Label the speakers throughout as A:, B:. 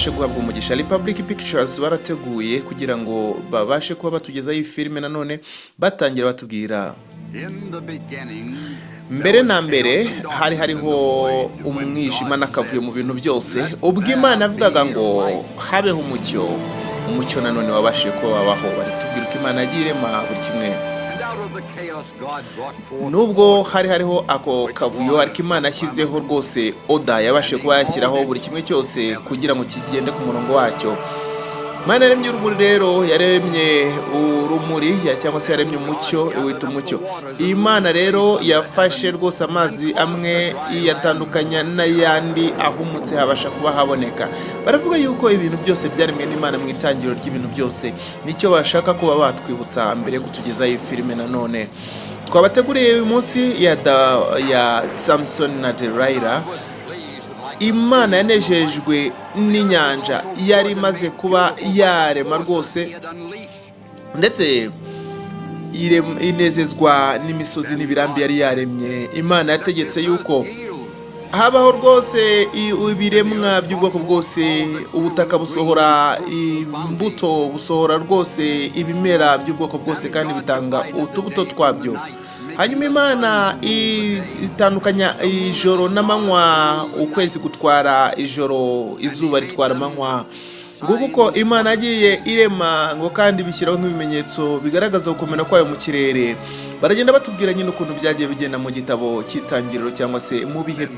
A: Ubashe guhabwa umugisha. Republic Pictures barateguye kugira ngo babashe kuba batugezaho iyi filime. Nanone batangira batubwira: mbere na mbere hari hariho umwijima n'akavuyo mu bintu byose. Ubwo Imana yavugaga ngo habeho umucyo, umucyo nanone wabashije kuba wabaho. Baratubwira uko Imana yagiye irema buri kimwe. Nubwo hari hariho ako kavuyo, ariko Imana yashyizeho rwose order, yabashije kuba yashyiraho buri kimwe cyose kugira ngo kigende ku murongo wacyo. Imana yaremye urumuri rero, yaremye urumuri cyangwa se yaremye umucyo, iwita umucyo. Imana rero yafashe rwose amazi amwe iyatandukanya n'ayandi, ahumutse habasha kuba haboneka. Baravuga yuko ibintu byose byaremwe n'Imana mu itangiriro ry'ibintu byose. Nicyo bashaka kuba batwibutsa mbere yo kutugezaho iyi filime nanone twabateguriye uyu munsi ya Samson na Delilah. Imana yanejejwe n'inyanja yari imaze kuba yarema rwose, ndetse inezezwa n'imisozi n'ibirambi yari yaremye. Imana yategetse yuko habaho rwose ibiremwa by'ubwoko bwose. Ubutaka busohora imbuto, busohora rwose ibimera by'ubwoko bwose, kandi bitanga utubuto twabyo. Hanyuma Imana itandukanya ijoro n'amanywa, ukwezi gutwara ijoro, izuba ritwara amanywa. Nguko uko Imana yagiye irema, ngo kandi bishyiraho nk'ibimenyetso bigaragaza gukomera kwayo mu kirere. Baragenda batubwira nyine ukuntu byagiye bigenda mu gitabo cy'Itangiriro cyangwa se mu bihe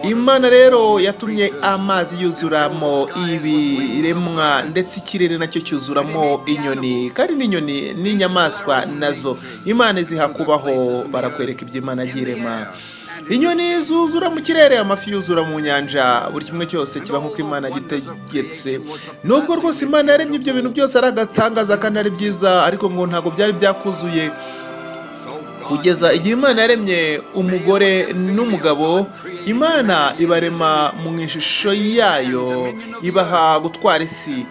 A: Imana rero yatumye amazi yuzuramo ibiremwa, ndetse ikirere nacyo cyuzuramo inyoni, kandi n'inyoni n'inyamaswa nazo Imana iziha kubaho. Barakwereka ibyo Imana yagiye irema: inyoni zuzura mu kirere, amafi yuzura mu nyanja, buri kimwe cyose kiba nk'uko Imana gitegetse. Nubwo rwose Imana yaremye ibyo bintu byose ari agatangaza kandi ari byiza, ariko ngo ntabwo byari byakuzuye kugeza igihe Imana yaremye umugore n'umugabo. Imana ibarema mu ishusho yayo, ibaha gutwara isi.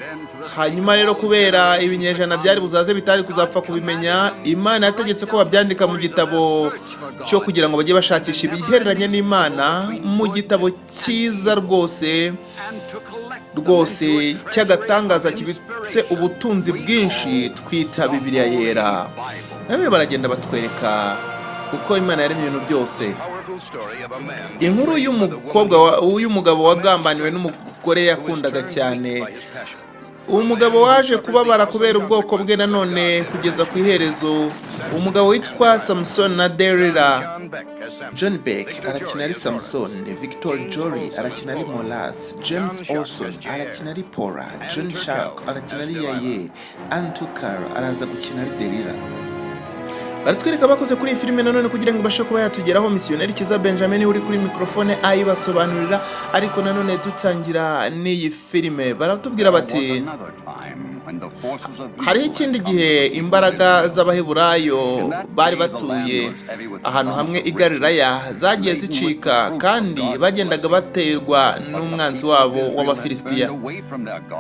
A: Hanyuma rero, kubera ibinyejana byari buzaze bitari kuzapfa kubimenya, Imana yategetse ko babyandika mu gitabo cyo kugira ngo bajye bashakisha ibihereranye n'Imana, mu gitabo cyiza rwose rwose cy'agatangaza kibitse ubutunzi bwinshi twita Bibiliya Yera. Nanone baragenda batwereka uko Imana yaremye ibintu byose. Inkuru y'umugabo wagambaniwe n'umugore yakundaga cyane, uwo mugabo waje kubabara kubera ubwoko bwe nanone kugeza ku iherezo, umugabo witwa Samson na Delila. John Beck arakina ari Samson, Victor Jory arakina ari Molas, James Olson arakina ari Paula, John Shark arakina ari Yayeli, Antukar araza gukina ari Delila. Baratwereka abakoze kuri iyi filime nanone kugira ngo ibashe kuba yatugeraho. Misiyoneri Kiza Benjamin uri kuri mikorofone ayibasobanurira. Ariko nanone dutangira n'iyi filime, baratubwira bati: hariho ikindi gihe imbaraga z'Abaheburayo bari batuye ahantu hamwe i Galilaya zagiye zicika, kandi bagendaga baterwa n'umwanzi wabo w'Abafilisitiya.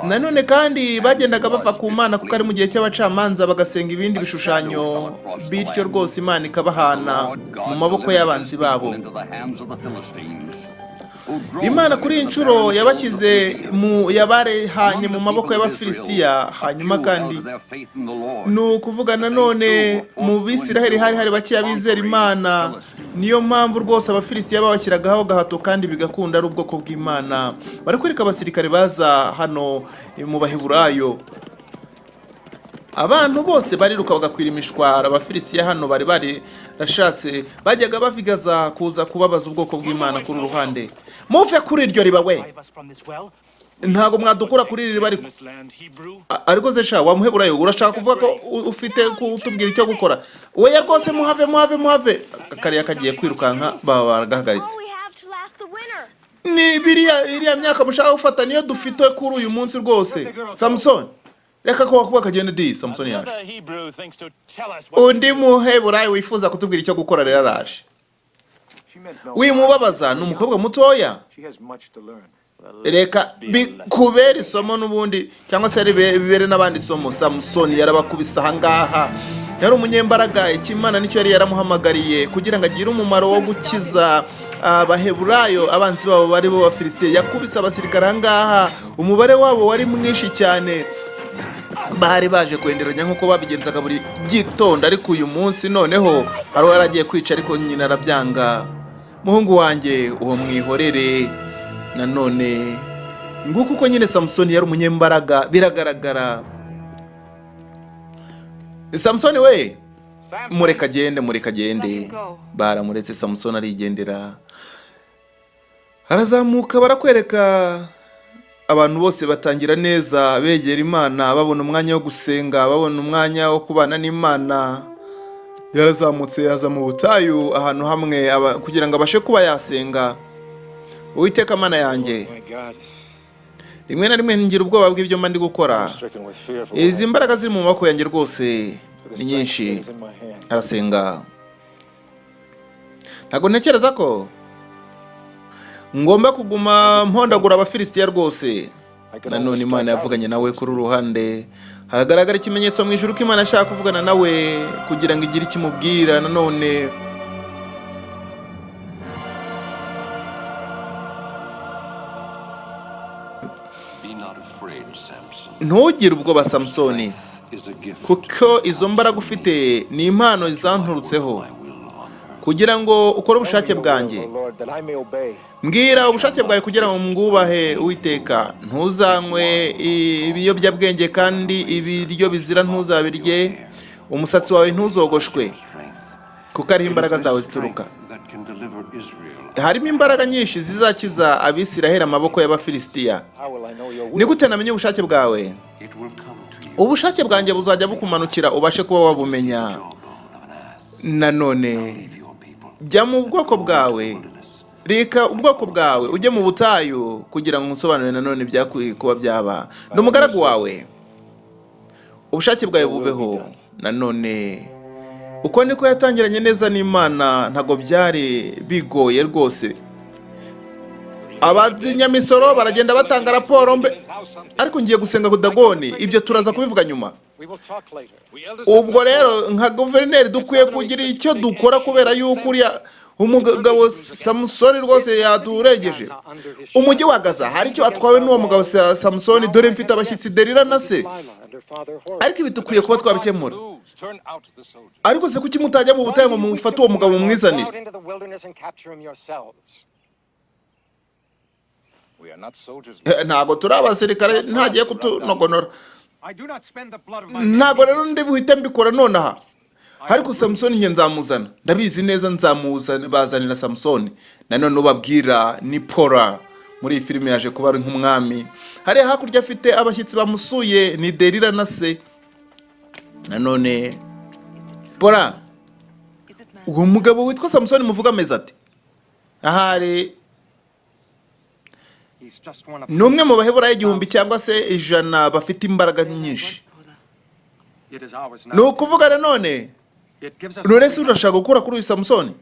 A: Nanone kandi bagendaga bava ku Mana, kuko ari mu gihe cy'abacamanza, bagasenga ibindi bishushanyo, bityo rwose Imana ikabahana mu maboko y'abanzi babo. Imana kuri iyi nshuro yabashyize mu yabarehanye mu maboko y'Abafilisitiya. Hanyuma kandi ni ukuvuga nanone mu Bisiraheli hari bakeya bizera Imana. Niyo mpamvu rwose Abafilisitiya babashyiragaho gahato kandi bigakunda, ari ubwoko bw'Imana. Barakwereka abasirikare baza hano mu Baheburayo, abantu bose bariruka bagakwira imishwaro. Abafilisitiya hano bari barashatse, bajyaga bavigaza kuza kubabaza ubwoko bw'Imana kuri uru ruhande. Muve kuri iryo riba we! Ntabwo mwadukura kuri iri riba. Ariko ariko se sha, wa Muheburayo, urashaka kuvuga ko ufite kutubwira icyo gukora? Oya rwose, muhave, muhave, muhave! Kariya kagiye kwirukanka, baba baragahagaritse.
B: All we have to last the winter.
A: Ni biriya, iriya myaka mushaka gufata niyo dufite kuri uyu munsi rwose. Samusoni, reka ko kuba kagenda di. Samusoni yaje. Undi Muheburayo wifuza kutubwira icyo gukora rero araje. Wimubabaza, ni umukobwa mutoya, reka bikubere isomo n'ubundi, cyangwa se bibere n'abandi isomo. Samusoni yarabakubise ahangaha, yari umunyembaraga. Ikimana nicyo yari yaramuhamagariye kugira ngo agire umumaro wo gukiza Abaheburayo, abanzi babo bari bo Bafilisitiya. Yakubise abasirikare ahangaha, umubare wabo wari mwinshi cyane. Bari baje kwenderanya nk'uko babigenzaga buri gitondo, ariko uyu munsi noneho hari uwo yari agiye kwica, ariko nyina arabyanga. "Muhungu wanjye, uwo mwihorere." Nanone nguko uko nyine Samusoni yari umunyembaraga, biragaragara. "Samusoni we, mureka agende, mureka agende." Baramuretse, Samusoni arigendera, arazamuka. Barakwereka abantu bose batangira neza, begera Imana, babona umwanya wo gusenga, babona umwanya wo kubana n'Imana. Yarazamutse, yaza mu butayu ahantu hamwe kugira ngo abashe kuba yasenga. "Uwiteka Mana yanjye,
C: My God,
A: rimwe na rimwe ngira ubwoba bw'ibyo mba ndi gukora.
C: stricken with fear for
A: Izi mbaraga ziri mu maboko yanjye rwose
C: for the
A: ni nyinshi."
C: strength that is in my hand.
A: Arasenga. "Ntabwo ntekereza ko ngomba kuguma mpondagura Abafilisitiya rwose."
C: I can
A: Nanone
C: only
A: Imana
C: strike out.
A: yavuganye nawe. Kuri uru ruhande haragaragara ikimenyetso mu ijuru ko Imana ashaka kuvugana nawe kugira ngo igire ikimubwira. Nanone
D: Be not afraid, Samson.
A: "Ntugire ubwoba, Samusoni,
D: Is a gift.
A: kuko izo mbaraga ufite ni impano zanturutseho
D: My will on earth.
A: kugira ngo ukore ubushake
C: Tell me your will,
A: bwanjye."
C: O Lord, that I may obey.
A: "Mbwira ubushake bwawe kugira ngo mwubahe, Uwiteka. Ntuzanywe ibiyobyabwenge, kandi ibiryo bizira ntuzabirye. Umusatsi wawe ntuzogoshwe,
D: Strength.
A: kuko ariho imbaraga zawe zituruka.
D: That can deliver Israel.
A: Harimo imbaraga nyinshi zizakiza Abisiraheli amaboko y'Abafilisitiya."
C: How will I know your
A: "Ni
C: will?
A: gute namenya ubushake bwawe?"
D: It will come to you.
A: "Ubushake bwanjye buzajya bukumanukira, ubashe kuba wabumenya."
D: Jawbone of an ass.
A: Nanone
D: Leave your people.
A: "Jya mu bwoko bwawe, reka ubwoko bwawe ujye mu butayu kugira ngo nsobanure nanone ibyakwiye kuba byaba. Ni umugaragu wawe, ubushake bwawe bubeho." Nanone uko niko yatangiranye neza n'Imana, ntabwo byari bigoye rwose. Abanyamisoro baragenda batanga raporo mbe, ariko ngiye gusenga ku Dagoni, ibyo turaza kubivuga nyuma.
C: We will talk later.
A: Ubwo rero nka guverineri dukwiye kugira icyo dukora, kubera yuko uriya umugabo Samusoni rwose yaturengeje. Umujyi wa Gaza hari icyo atwawe n'uwo mugabo Samusoni. Dore mfite abashyitsi, Derira na se, ariko ibi dukwiye kuba twabikemura. Ariko se kuki mutajya mu butayu ngo mufate uwo mugabo mumwizanire?"
C: Out into the wilderness and capture him yourselves.
E: We are not soldiers.
A: Ntabwo turi abasirikare, ntagiye kutunogonora.
E: I do not spend the blood of my
A: Ntabwo rero ndi buhite mbikora nonaha, ariko Samusoni njye nzamuzana, ndabizi neza, nzamuzana, bazanira Samusoni. Nanone ubabwira ni Pora. Muri iyi filime yaje kuba ari nk'umwami. Hariya hakurya afite abashyitsi bamusuye, ni Derira na se. Nanone Pora, uwo mugabo witwa Samusoni muvuga ameze ati ahari?
C: He's just one of
A: Ni umwe mu Baheburayo 1000 cyangwa se 100 bafite imbaraga nyinshi.
C: It is ours now.
A: Ni ukuvuga nanone
C: It gives us
A: none se urashaka gukura kuri uyu Samusoni?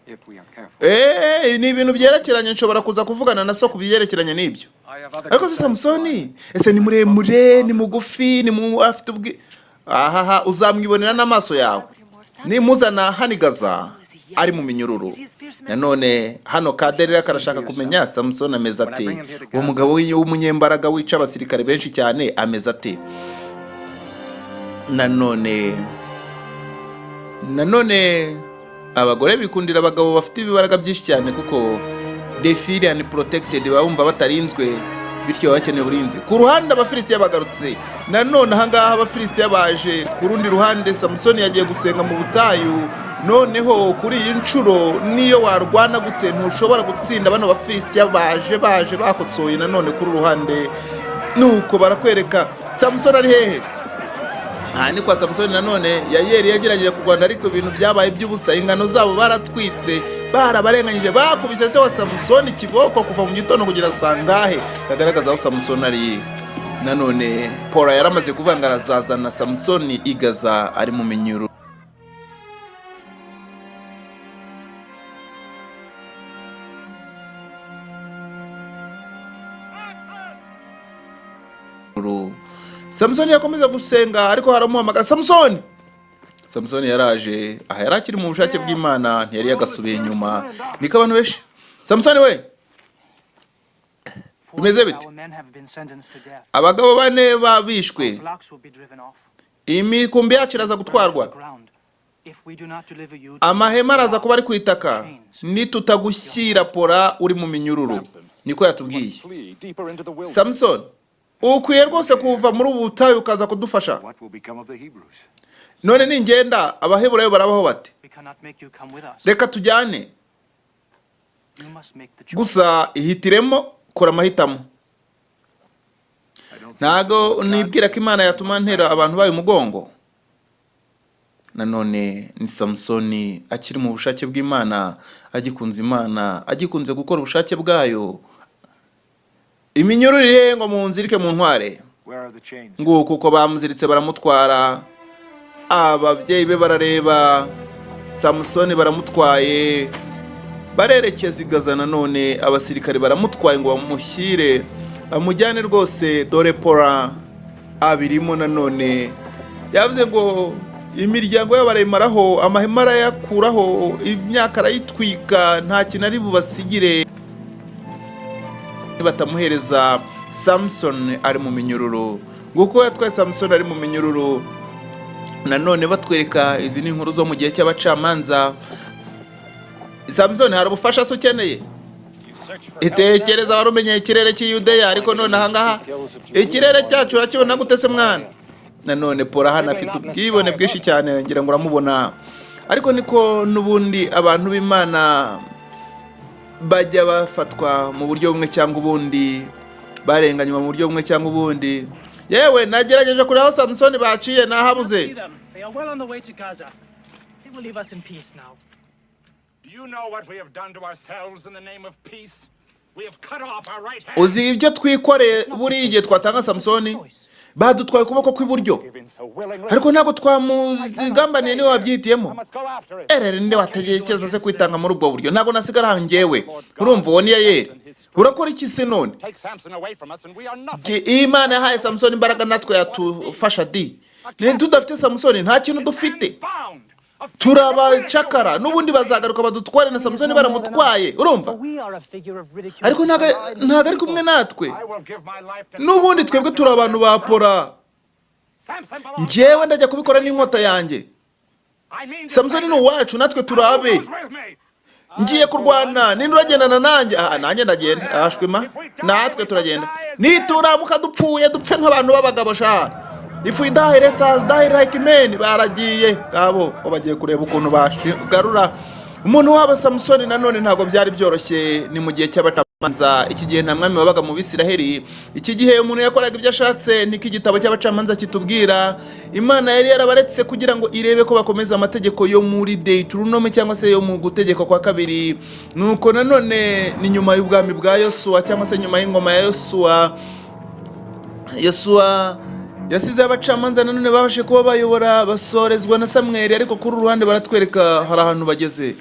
C: if we are careful.
A: Eee, ni ibintu byerekeranye, nshobora kuza kuvugana na so ku byerekeranye n'ibyo.
C: I have other
A: Ariko se
C: concerns.
A: Samusoni ese ni muremure, ni mugufi, ni mu afite ubwi ahaha? Uzamwibonera n'amaso yawe nimuzana hano i Gaza ari mu minyururu. Nanone hano Kaderera karashaka kumenya Samusoni ameze ate, uwo mugabo w'umunyembaraga wica abasirikare benshi cyane ameze ate. Nanone abagore bikundira abagabo bafite ibibaraga byinshi cyane, kuko they feel unprotected, baba bumva batarinzwe, bityo baba bakeneye uburinzi. Ku ruhande Abafilisitiya bagarutse. Nanone ahangaha Abafilisitiya baje ku rundi ruhande. Samusoni yagiye gusenga mu butayu. Noneho kuri iyi nshuro niyo warwana gute ntushobora gutsinda bano Bafilisitiya, baje bakotsoye. Nanone kuri ruhande nuko barakwereka Samusoni ari hehe. Aha ni kwa Samusoni. Nanone Yayeri yagerageje kurwana, ariko ibintu byabaye by'ubusa. Ingano zabo baratwitse, barabarenganyije, bakubise se wa Samusoni ikiboko kuva mu gitondo kugera sangahe. Kagaragaza aho Samusoni ari. Nanone Paul yaramaze kuvuga ngo arazazana Samusoni i Gaza ari mu minyururu. Samusoni yakomeza gusenga, ariko haramuhamagara. "Samusoni!" Samusoni yaraje. Aha yari akiri mu bushake bw'Imana, ntiyari yagasubiye inyuma. Niko abantu benshi Samusoni we, bimeze bite? Abagabo bane babishwe, imikumbi yacu iraza gutwarwa, amahema araza kuba ari ku itaka nitutagushyira Pora uri mu minyururu, niko yatubwiye.
E: Flee deeper into the wilderness.
A: Samusoni, ukwiye rwose kuva muri ubu butayu ukaza kudufasha.
D: What will become of the Hebrews?
A: None ningenda, Abaheburayo barabaho bate? Reka tujyane. Gusa ihitiremo, kora amahitamo.
D: I don't
A: Ntago nibwira ko Imana yatuma ntera abantu bayo umugongo. Nanone ni Samusoni akiri mu bushake bw'Imana, agikunze Imana, agikunze gukora ubushake bwayo. Iminyururu iri ngo munzirike mu ntware.
D: Where are the chains?
A: Nguko uko bamuziritse baramutwara. Ababyeyi be barareba Samusoni baramutwaye, barerekeza i Gaza. Nanone abasirikare baramutwaye ngo bamushyire, bamujyane rwose. Dore Pora abirimo. Nanone yavuze ngo imiryango yabo barayimaraho, amahema arayakuraho, imyaka arayitwika, nta kintu ari bubasigire batamuhereza Samson ari mu minyururu. Nguko yatwaye Samson ari mu minyururu. Nanone batwereka izi ni inkuru zo mu gihe cy'abacamanza. Samson, hari ubufasha se ukeneye? Itekereza wari umenyeye ikirere cy'Iyudeya, ariko none ahangaha ikirere cyacu urakibona gute se mwana? Nanone Pora hano afite ubwibone bwinshi cyane, ngira ngo uramubona, ariko niko n'ubundi abantu b'Imana bajya bafatwa mu buryo bumwe cyangwa ubundi, barenganywa mu buryo bumwe cyangwa ubundi. Yewe, nagerageje kureba aho Samusoni baciye, nahabuze.
F: See them. They are well on the way to Gaza. They will leave us in peace now.
E: Do you know what we have done to ourselves in the name of peace? We have cut off our right hand.
A: Uzi ibyo twikoreye buriya igihe twatanga Samusoni? Badutwaye ukuboko kw'iburyo.
E: Given so willingly.
A: Ariko ntabwo twamugambaniye, niwe wabyihitiyemo.
E: I must go after it.
A: Erere, ninde watekereza se kwitanga muri ubwo buryo? Ntabwo nasigara aha njyewe. Urumva uwo ni Yayeri. Urakora iki se none?
E: Take Samson away from us and we are nothing.
A: Imana yahaye Samusoni imbaraga, natwe yatufasha di. Ni tudafite Samusoni nta kintu dufite.
E: Bound. A
A: Turabacakara n'ubundi, bazagaruka badutware na Samusoni baramutwaye, urumva?
F: We are a figure of ridicule.
A: Ariko ntabwo ari kumwe natwe.
E: I will give my life to
A: N'ubundi twebwe turi abantu ba Pora.
E: Samson belongs.
A: Njyewe ndajya kubikora n'inkota yanjye.
E: I mean to
A: Samusoni ni uwacu, natwe turabe.
E: Who's with me?
A: Ngiye kurwana, ninde uragendana nanjye? Aha nanjye ndagenda. Ahashwima, natwe turagenda. Nituramuka dupfuye, dupfe nk'abantu b'abagabo sha. If we die, let us die like men. Baragiye ngabo ko bagiye kureba ukuntu bashigarura umuntu wabo Samusoni. Nanone ntabwo byari byoroshye. Ni mu gihe cy'abacamanza. Iki gihe nta mwami wabaga mu Bisiraheli. Iki gihe umuntu yakoraga ibyo ashatse, niko igitabo cy'abacamanza kitubwira. Imana yari yarabaretse kugira ngo irebe ko bakomeza amategeko yo muri Deuteronome cyangwa se yo mu Gutegeka kwa Kabiri. Nuko nanone ni nyuma y'ubwami bwa Yosuwa cyangwa se nyuma y'ingoma ya Yosuwa. Yosuwa yasize abacamanza, nanone babashe kuba bayobora, basorezwa na Samweli. Ariko kuri uru ruhande baratwereka hari ahantu bageze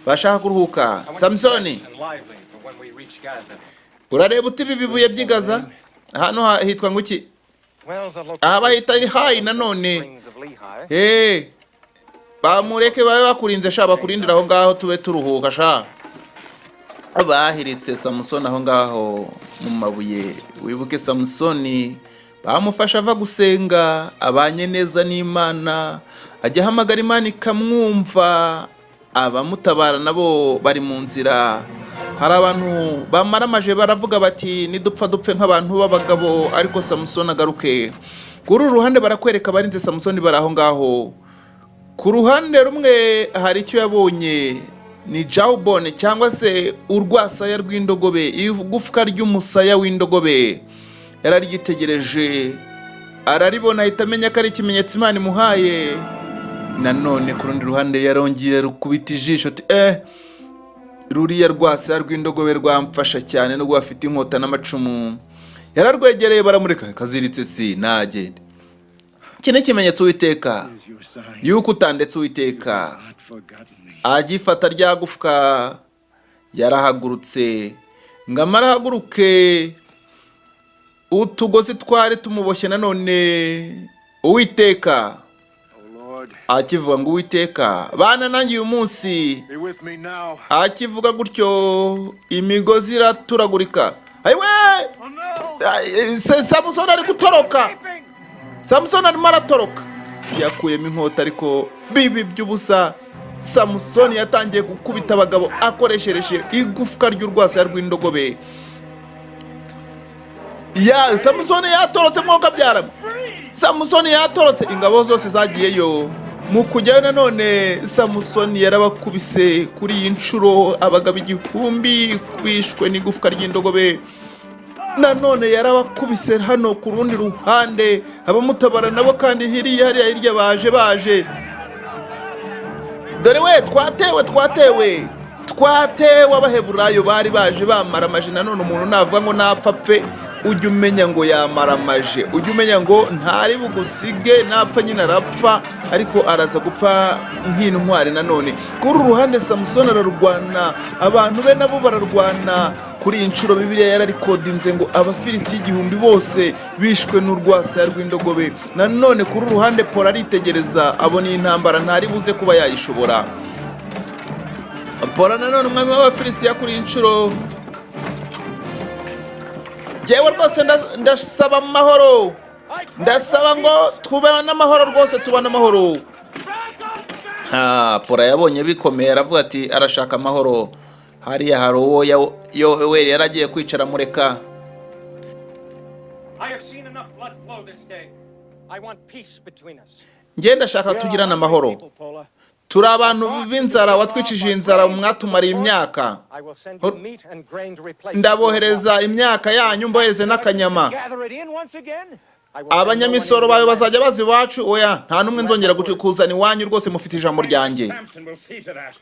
A: bashaka kuruhuka. Samusoni,
C: And lively for when we reach Gaza.
A: urareba uti ibi bibuye by'i Gaza hano hitwa ngo iki?
C: Well, the local
A: Aha bahita Lehi nanone.
C: Springs of Lehi.
A: Hey, bamureke babe bakurinze sha, bakurindira aho ngaho tube turuhuka sha. Bahiritse Samusoni aho ngaho mu mabuye. Wibuke Samusoni bamufashe ava gusenga, abanye neza n'Imana, ajya ahamagara Imana ikamwumva. Abamutabara nabo bari mu nzira. Hari abantu bamaramaje, baravuga bati nidupfa dupfe nk'abantu b'abagabo, ariko Samusoni agaruke. Kuri uru ruhande barakwereka abarinze Samusoni bari aho ngaho. Ku ruhande rumwe hari icyo yabonye, ni jawbone cyangwa se urwasaya rw'indogobe, igufwa ry'umusaya w'indogobe. Yararyitegereje araribona, ahita amenya ko ari ikimenyetso Imana imuhaye. Nanone ku rundi ruhande yarongeye rukubita ijisho ati ruriya rwasaya rw'indogobe rwamfasha cyane nubwo bafite inkota n'amacumu. Yararwegereye, baramureka kaziritse, si nagende. Iki ni ikimenyetso, Uwiteka,
G: Is your sign
A: yuko utandetse, Uwiteka.
G: not forgotten me.
A: Agifata rya gufwa yarahagurutse. Ngo amara ahaguruke, utugozi twari tumuboshye nanone, Uwiteka
G: O Lord,
D: Lord,
A: Akivuga ngo: "Uwiteka, bana nanjye uyu munsi."
D: be with me now.
A: Akivuga gutyo, imigozi iraturagurika. Ayiwe! Ay, Samusoni ari gutoroka, Samusoni arimo aratoroka, yakuyemo inkota ariko bibi by'ubusa. Samusoni yatangiye gukubita abagabo akoreshereje igufwa ry'urwasaya rw'indogobe. Ya Samusoni yatorotse, mwuka byaramo. Samusoni yatorotse, ingabo zose zagiyeyo. Mu kujyayo nanone Samusoni yarabakubise. Kuri iyi nshuro abagabo 1000 bishwe n'igufwa ry'indogobe. Nanone yarabakubise. Hano ku rundi ruhande abamutabara nabo kandi hiriya hariya hirya baje. Dore we, twatewe, twatewe, twatewe! Abaheburayo bari baje bamaramaje. Nanone umuntu navuga ngo napfa pfe, ujye umenya ngo yamaramaje, ujye umenya ngo ntari bugusige. Napfa nyine arapfa, ariko araza gupfa nk'intwari. Nanone kuri uru ruhande Samusoni ararwana, abantu be nabo bararwana. Kuri iyi nshuro Bibiliya yararikodinze ngo Abafilisiti 1000 bose bishwe n'urwasaya rw'indogobe. Nanone kuri uru ruhande Paul aritegereza, abona iyi ntambara ntari buze kuba yayishobora. Paul nanone, umwami w'Abafilisitiya, kuri iyi nshuro: "Jyewe rwose ndasaba amahoro, ndasaba ngo tubane amahoro, rwose tubane amahoro." Ha, Pora yabonye bikomeye, aravuga ati arashaka amahoro. Hariya hari uwo Yoweri yari agiye kwicara, mureka.
C: I have seen enough blood flow this day. I want peace between us.
A: Njye ndashaka tugirane amahoro.
C: People, Pola.
A: Turi abantu b'inzara, watwicishije inzara, mwatumariye imyaka.
C: I will send you meat and grain to replace.
A: Ndabohereza imyaka yanyu, mbohereze n'akanyama.
C: Gather it in once again. I will send no one
A: Abanyamisoro
C: into
A: bawe
C: your land.
A: bazajya baza iwacu. Oya, nta n'umwe nzongera kuzana iwanyu rwose, mufite ijambo ryanjye.
E: Samson will see to that.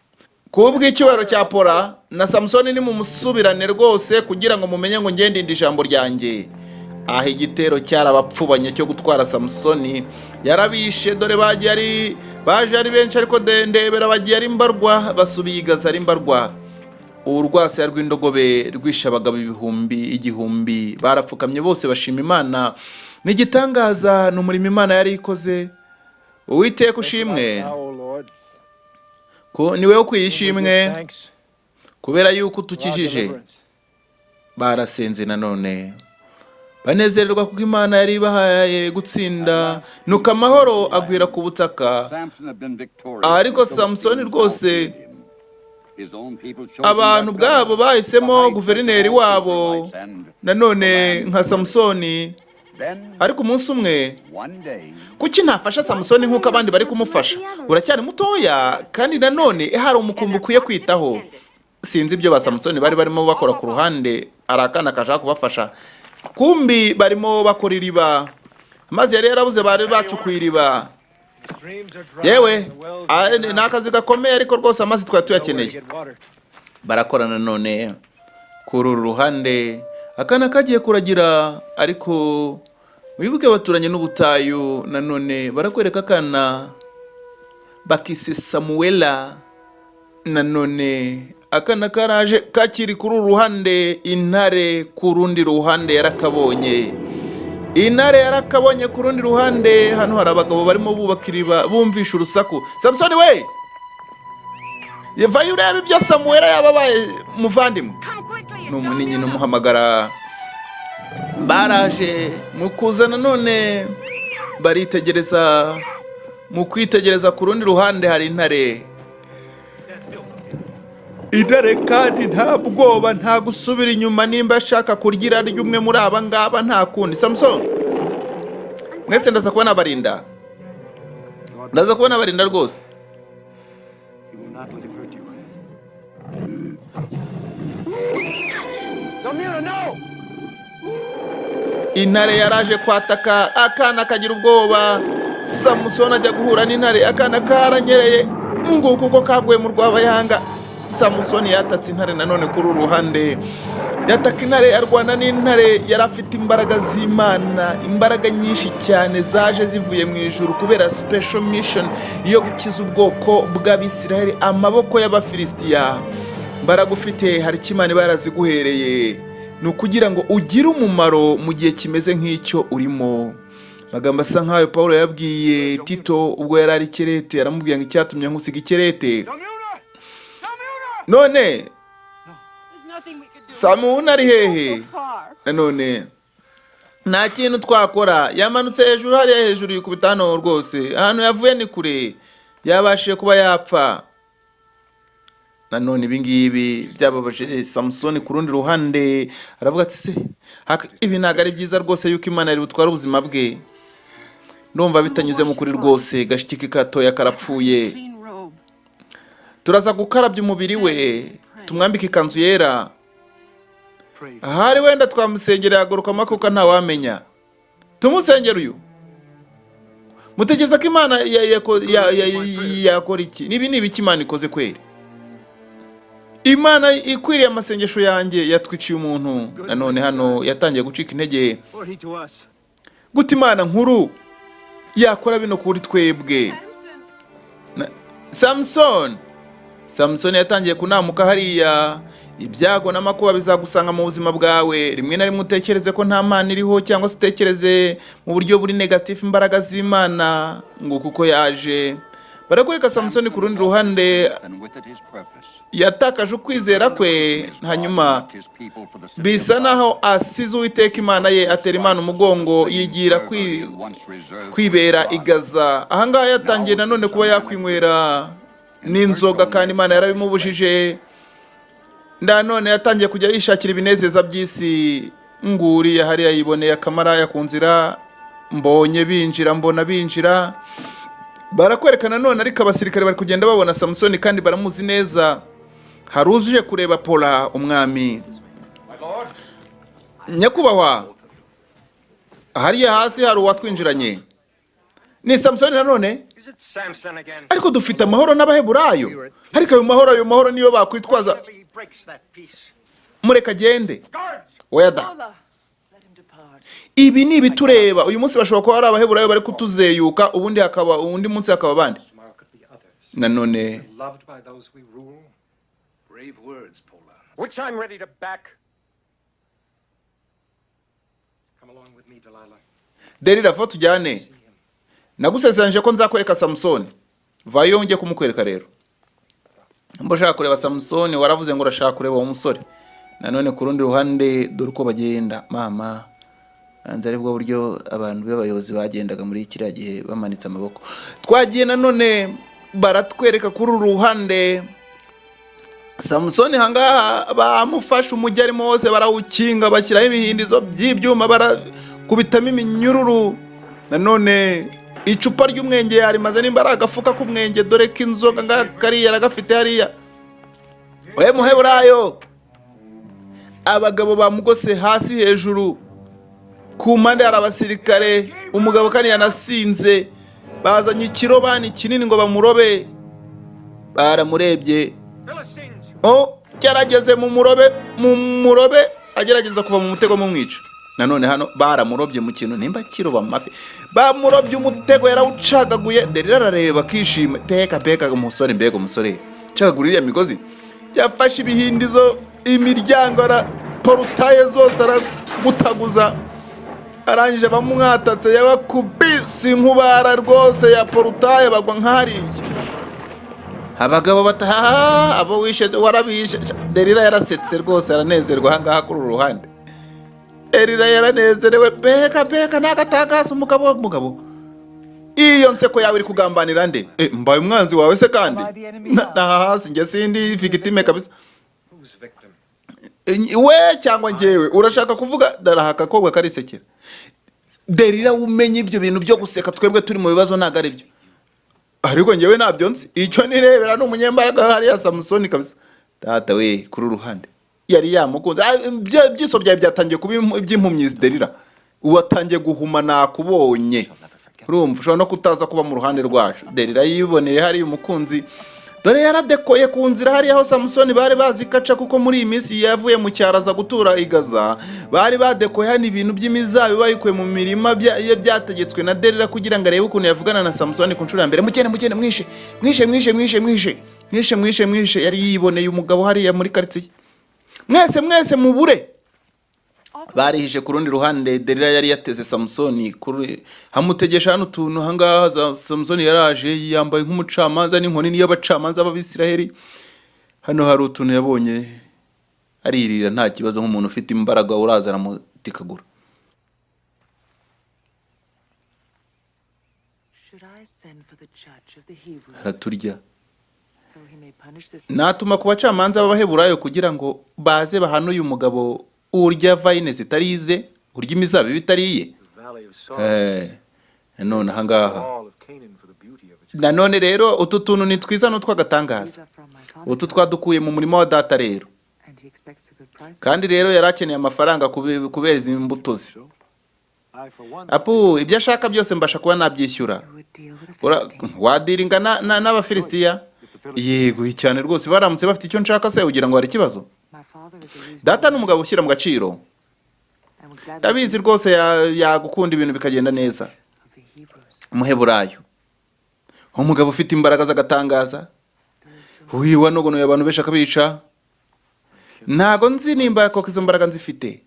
A: Kubw'icyubahiro cya Pora na Samusoni, nimumusubirane rwose kugira ngo mumenye ngo ngende ijambo ryanjye. Aho igitero cyarabapfubanye cyo gutwara Samusoni, yarabishe. Dore bagiye ari baje ari benshi, ariko ndebera bagiye ari mbarwa, basubiye i Gaza ari mbarwa. Urwasaya rw'indogobe rwishe abagabo 1000, barapfukamye bose bashima Imana. Ni igitangaza, ni umurimo Imana yari ikoze. Uwiteka ushimwe.
C: Now, O Lord,
A: Ko ni wowe ukwiye ishimwe
C: thanks
A: kubera yuko
C: for our
A: utukijije.
C: deliverance.
A: Barasenze nanone, banezererwa kuko Imana yari ibahaye gutsinda. Nuko amahoro agwira ku butaka. Ariko Samusoni rwose, abantu ubwabo bahisemo guverineri wabo nanone nka Samusoni. Ariko umunsi umwe, kuki ntafasha Samusoni nk'uko abandi bari kumufasha? Uracyari mutoya, kandi nanone hari umukumbi ukwiye kwitaho. Sinzi ibyo ba Samusoni bari barimo bakora ku ruhande. Hari akana kashaka kubafasha, kumbi barimo bakora iriba. Amazi yari yarabuze, bari bacukuye iriba. Yewe, ni akazi gakomeye, ariko rwose amazi twari tuyakeneye. Barakora nanone. Kuri uru ruhande akana kagiye kuragira, ariko wibuke baturanye n'ubutayu. Nanone barakwereka akana bakise Samuwela. Nanone akana karaje kakiri kuri uru ruhande, intare ku rundi ruhande yarakabonye. Intare yarakabonye ku rundi ruhande. Hano hari abagabo barimo bubaka iriba, bumvisha urusaku. "Samusoni we, vayo urebe ibyo Samuwela yababaye, muvandimwe."
B: Come quickly.
A: Ni umunini umuhamagara. Baraje mu kuza nanone baritegereza. Mu kwitegereza, ku rundi ruhande hari intare. Intare kandi nta bwoba, nta gusubira inyuma. Nimba ashaka kurya, irarya umwe muri aba ngaba, nta kundi. "Samusoni, mwese ndaza kuba nabarinda, ndaza kuba nabarinda rwose."
D: He will not let him hurt you.
C: Domira, no!
A: Intare yaraje kwataka, akana kagira ubwoba. Samusoni ajya guhura n'intare, akana karanyereye, nguko uko kaguye mu rwabayanga. Samusoni yatatse intare. Nanone kuri uru ruhande yataka intare, arwana n'intare. Yari afite imbaraga z'Imana, imbaraga nyinshi cyane zaje zivuye mu ijuru kubera special mission yo gukiza ubwoko bw'Abisiraheli amaboko y'Abafilisitiya. Imbaraga ufite, hari icyo Imana iba yaraziguhereye, ni ukugira ngo ugire umumaro mu gihe kimeze nk'icyo urimo. Amagambo asa nk'ayo Paul yabwiye Tito ubwo yari ari Kerete, aramubwira ngo icyatumye nkusiga i Kerete. None Samuna ari hehe? Nanone nta kintu twakora, yamanutse hejuru hariya hejuru yikubita hano rwose, ahantu yavuye ni kure, yabashije kuba yapfa. Nanone ibi ngibi byababaje Samusoni. Ku rundi ruhande aravuga ati: "Se ibi ntabwo ari byiza rwose yuko Imana yari butware ubuzima bwe. Ndumva bitanyuze mu kuri rwose. Gashiki ke gatoya karapfuye.
G: Clean robe.
A: Turaza gukarabya umubiri we, tumwambike ikanzu yera.
D: Pray.
A: Ahari wenda twamusengera yagaruka akuka, ntawamenya. Tumusengera uyu, mutekereza ko Imana yakora iki? Nibi ni ibiki Imana ikoze kweri? Imana ikwiriye amasengesho yanjye yatwiciye umuntu." Nanone hano yatangiye gucika intege.
D: Or he to us.
A: Gute Imana nkuru yakora bino kuri twebwe? Samson, Samusoni yatangiye kunamuka hariya. Ibyago n'amakuba bizagusanga mu buzima bwawe. Rimwe na rimwe utekereze ko nta Mana iriho, cyangwa se utekereze mu buryo buri negatif imbaraga z'Imana ngo kuko yaje. Barakwereka Samusoni ku rundi ruhande
H: And with it his purpose.
A: yatakaje ukwizera kwe, hanyuma bisa naho asize Uwiteka Imana ye, atera Imana umugongo, yigira kwibera i Gaza. Ahangaha yatangiye nanone kuba yakwinywera n'inzoga kandi Imana yarabimubujije. Nanone yatangiye kujya yishakira ibinezeza by'isi. Nguriya hariya yiboneye akamaraya ku nzira, mbonye binjira, mbona binjira. Barakwereka nanone ariko abasirikare bari kugenda babona Samusoni kandi baramuzi neza. Hari uje kureba Pola umwami. "Nyakubahwa, hariya hasi hari uwatwinjiranye, ni Samusoni nanone."
C: Is it Samson again?
A: "Ariko dufite amahoro n'Abaheburayo, ariko ayo mahoro niyo bakwitwaza."
C: Fortunately, he breaks that peace.
A: "Mureka agende."
C: Guards!
A: "Oya da."
G: Paula, let him depart.
A: Ibi ni ibitureba. Uyu munsi bashobora kuba ari Abaheburayo bari kutuzeyuka, ubundi hakaba undi munsi hakaba abandi.
C: Tomorrow could be others.
A: Nanone
C: Loved by those we rule.
D: Brave words, Pola.
C: Which I'm ready to back. Come along with me, Delilah.
A: "Delila, va tujyane. Nagusezeranyije ko nzakwereka Samusoni. Vayo njye kumukwereka rero. Mba ushaka kureba Samusoni, waravuze ngo urashaka kureba uwo musore." Nanone ku rundi ruhande dore uko bagenda. Mama hanze, aribwo buryo abantu b'abayobozi bagendaga muri kiriya gihe, bamanitse amaboko. Twagiye nanone baratwereka kuri uru ruhande Samusoni hangaha bamufashe, umujyi arimo wose barawukinga, bashyiraho ibihindizo by'ibyuma, barakubitamo iminyururu. Nanone icupa ry'umwenge yarimaze, nimba ari agafuka k'umwenge, dore ko inzoga ngaha kariya aragafite hariya. We Muheburayo, abagabo bamugose hasi hejuru, ku mpande hari abasirikare. Umugabo kandi yanasinze. Bazanye ikirobani kinini ngo bamurobe. Baramurebye.
C: Philistines!
A: Oh, gerageze mu murobe, mu murobe, agerageza kuva mu mutego mumwica. Nanone hano baramurobye mu kintu nimba kiroba mu mafi. Bamurobye umutego yarawucagaguye. Derira arareba akishima. Peka peka umusore, mbega umusore cagagura iriya migozi! Yafashe ibihindizo, imiryango, ara portail zose aragutaguza. Arangije bamwatatse, yabakubise inkubara rwose ya portail, bagwa nk'hariya. Abagabo bataha, abo wishe warabishe. Derira yarasetse rwose, aranezerwa. Ahangaha kuri uru ruhande Derira yaranezerewe. Mbega mbega nagatangaza! Umugabo, umugabo, iyo nseko yawe iri kugambanira nde? Mbaye umwanzi wawe se kandi? Naha hasi njye sindi victime kabisa.
C: Who's victim?
A: We cyangwa njyewe urashaka kuvuga? Daraha akakobwa karisekera. Derira, umenye ibyo bintu byo guseka twebwe turi mu bibazo ntabwo ari byo. Ariko njyewe ntabyo nzi, icyo nirebera ni umunyembaraga hariya Samusoni kabisa. Data we, kuri uru ruhande yari yamukunze. Ah, ibyiso byawe byatangiye kuba iby'impumyi. Derira, watangiye guhuma, nakubonye. Urumva ushobora no kutaza kuba mu ruhande rwacu. Derira yiboneye hariya umukunzi. Dore yaradekoye ku nzira hariya aho Samusoni bari bazi kaca, kuko muri iyi minsi yavuye mu cyaro aza gutura i Gaza. Bari badekoye hano ibintu by'imizabibu bayikuye mu mirima ye, byategetswe na Derira kugira ngo arebe ukuntu yavugana na Samusoni ku nshuro ya mbere. Mugende, mugende, mwishe, mwishe, mwishe, mwishe, mwishe, mwishe, mwishe, mwishe. Yari yiboneye umugabo hariya muri karitsiye. Mwese, mwese mubure. Barihishe ku rundi ruhande. Delila yari yateze Samusoni kuri hamutegesha hano utuntu ahangaha. Samusoni yaraje yambaye nk'umucamanza n'inkoni y'abacamanza b'Abisiraheli. Hano hari utuntu yabonye, aririra nta kibazo, nk'umuntu ufite imbaraga uraza aramutikagura.
G: Should I send for the judge of the Hebrews
A: Araturya.
G: so he may punish this?
A: Natuma ku bacamanza b'Abaheburayo kugira ngo baze bahane uyu mugabo urya vine zitarize, urya imizabibu itariye.
D: The Valley of Sorrow.
A: None ahangaha
D: All of Canaan for the beauty of its
A: nanone rero utu tuntu ni twiza n'utw'agatangaza.
G: These are from my father's
A: Utu twadukuye mu murima wa data rero.
G: and he expects a good price.
A: Kandi rero yari akeneye amafaranga kubera izi mbuto ze.
D: So, I for one
A: Apu, ibyo ashaka byose mbasha kuba nabyishyura.
G: You would deal with a Philistine.
A: Wadiringa n'Abafilisitiya?
D: If the Philistines
A: Yego, cyane rwose. Baramutse bafite icyo nshaka se, ugira ngo hari ikibazo?
G: My father is a reasonable
A: Data ni umugabo ushyira mu gaciro.
G: and would gladly
A: Ndabizi rwose yagukunda, ibintu bikagenda neza.
G: of the Hebrews.
A: Umuheburayo, umugabo ufite imbaraga z'agatangaza, uyu wanogonoye abantu benshi akabica. Ntago nzi nimba koko izo mbaraga nzifite.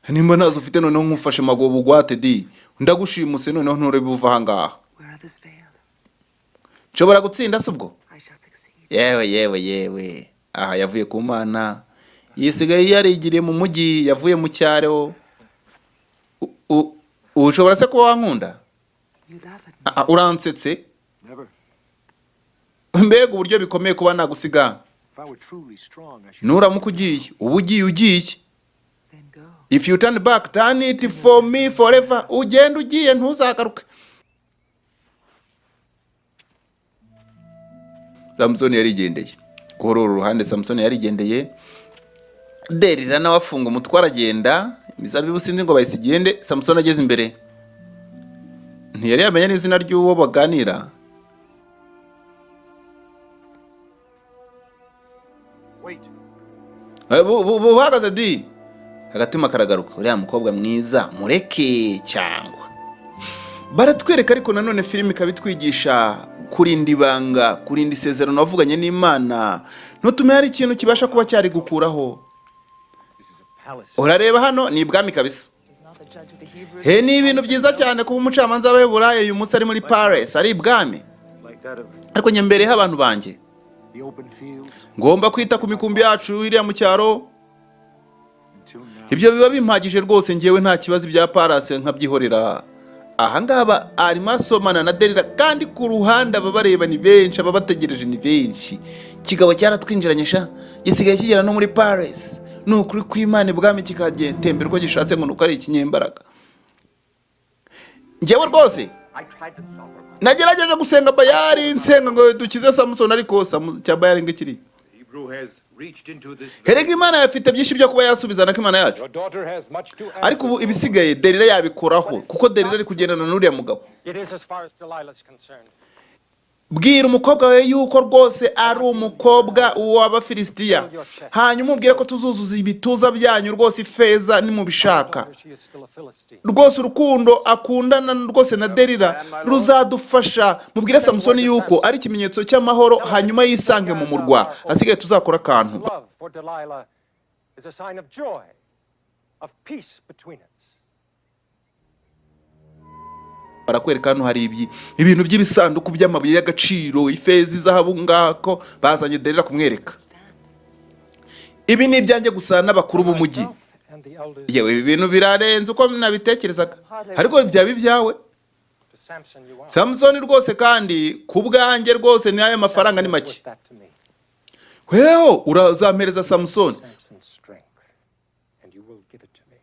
A: Nimba ntazo ufite, noneho nkufashe magobo bugwate di, ndagushimuse, noneho nturebe uva ahangaha.
G: Where others failed,
A: Nshobora gutsinda se ubwo?
G: I shall succeed.
A: Yewe, yewe, yewe, aha yavuye ku Mana, yisigaye yarigiriye mu mujyi, yavuye mu cyaro. Ushobora se kuba wankunda?
G: You laugh at me.
A: Ah, ah, uransetse.
D: Never.
A: Mbega uburyo bikomeye kuba nagusiga!
D: If I were truly strong, I should
A: Nuramuka ugiye, uba ugiye, ugiye.
G: Then go.
A: If you turn back, turn it for me forever. Ugenda ugiye, ntuzagaruke. Samusoni yarigendeye. Kuri uru ruhande Samusoni yarigendeye, Derira nawe afunga umutwe aragenda. Imizabibu sinzi ngo bayisigende. Samusoni ageze imbere ntiyari yamenya n'izina ry'uwo baganira.
D: Wait.
A: Buhagaze di, agatima karagaruka: uriya mukobwa mwiza mureke cyangwa baratwereka. Ariko nanone filime ikaba itwigisha kurinda ibanga, kurinda isezerano wavuganye n'Imana, ntutume hari ikintu kibasha kuba cyarigukuraho.
D: This is a palace.
A: Urareba hano ni ibwami kabisa.
G: Is not the judge of the Hebrews.
A: He, ni ibintu byiza cyane kuba umucamanza w'Abaheburayo uyu munsi ari muri Paris, ari ibwami.
D: Like that of
A: Ariko njye mbereho abantu banjye.
D: the open fields
A: Ngomba kwita ku mikumbi yacu iriya mu cyaro.
D: Until now.
A: Ibyo biba bimpagije rwose, ngewe nta kibazo, ibya palace nkabyihorera. Ahangaba arimo asomana na Derira, kandi ku ruhande ababareba ni benshi, ababategereje ni benshi. Kigabo cyaratwinjiranye sha, gisigaye kigera no muri palace. Ni ukuri kw'Imana, ibwami kikagetembera uko gishatse, ngo nuko ari ikinyembaraga. Ngewe rwose
C: I tried to stop her.
A: nagerageje gusenga Bayari, nsenga ngo dukize Samusoni, ariko cya Bayari ngo ikiri.
D: Hebrew has reached into this.
A: Herega Imana yafite byinshi byo kuba yasubiza nako Imana yacu.
C: Your daughter has much to answer
A: Ariko ubu
C: for.
A: ibisigaye Derira yabikoraho, kuko Derira ari kugendana n'uriya mugabo.
C: It is as far as Delilah's concerned.
A: Bwira umukobwa wawe yuko rwose ari umukobwa w'Abafilisitiya, hanyuma umubwire ko tuzuzuza ibituza byanyu rwose ifeza nimubishaka.
C: Daughter, she is still a Philistine.
A: Rwose urukundo akundana rwose na Derira ruzadufasha. Mubwire Samusoni yuko ari ikimenyetso cy'amahoro, hanyuma yisange mu murwa, asigaye tuzakora akantu.
C: Love for Delilah is a sign of joy, of peace between us.
A: Barakwereka hano hari ibintu by'ibisanduku by'amabuye y'agaciro, ifeza, izahabu. Ngako bazanye Derira kumwereka. Ibi ni ibyanjye gusa n'abakuru b'umujyi.
C: Myself and the elders
A: Yewe, ibi bintu birarenze uko nabitekerezaga, ariko byaba ibyawe.
C: to Samson you are.
A: Samusoni rwose, kandi ku bwanjye rwose ni ayo mafaranga ni
C: Samson is
A: make.
C: worth that to me.
A: Weho urazampereza Samusoni.
C: Samson's strength, and you will give it to me.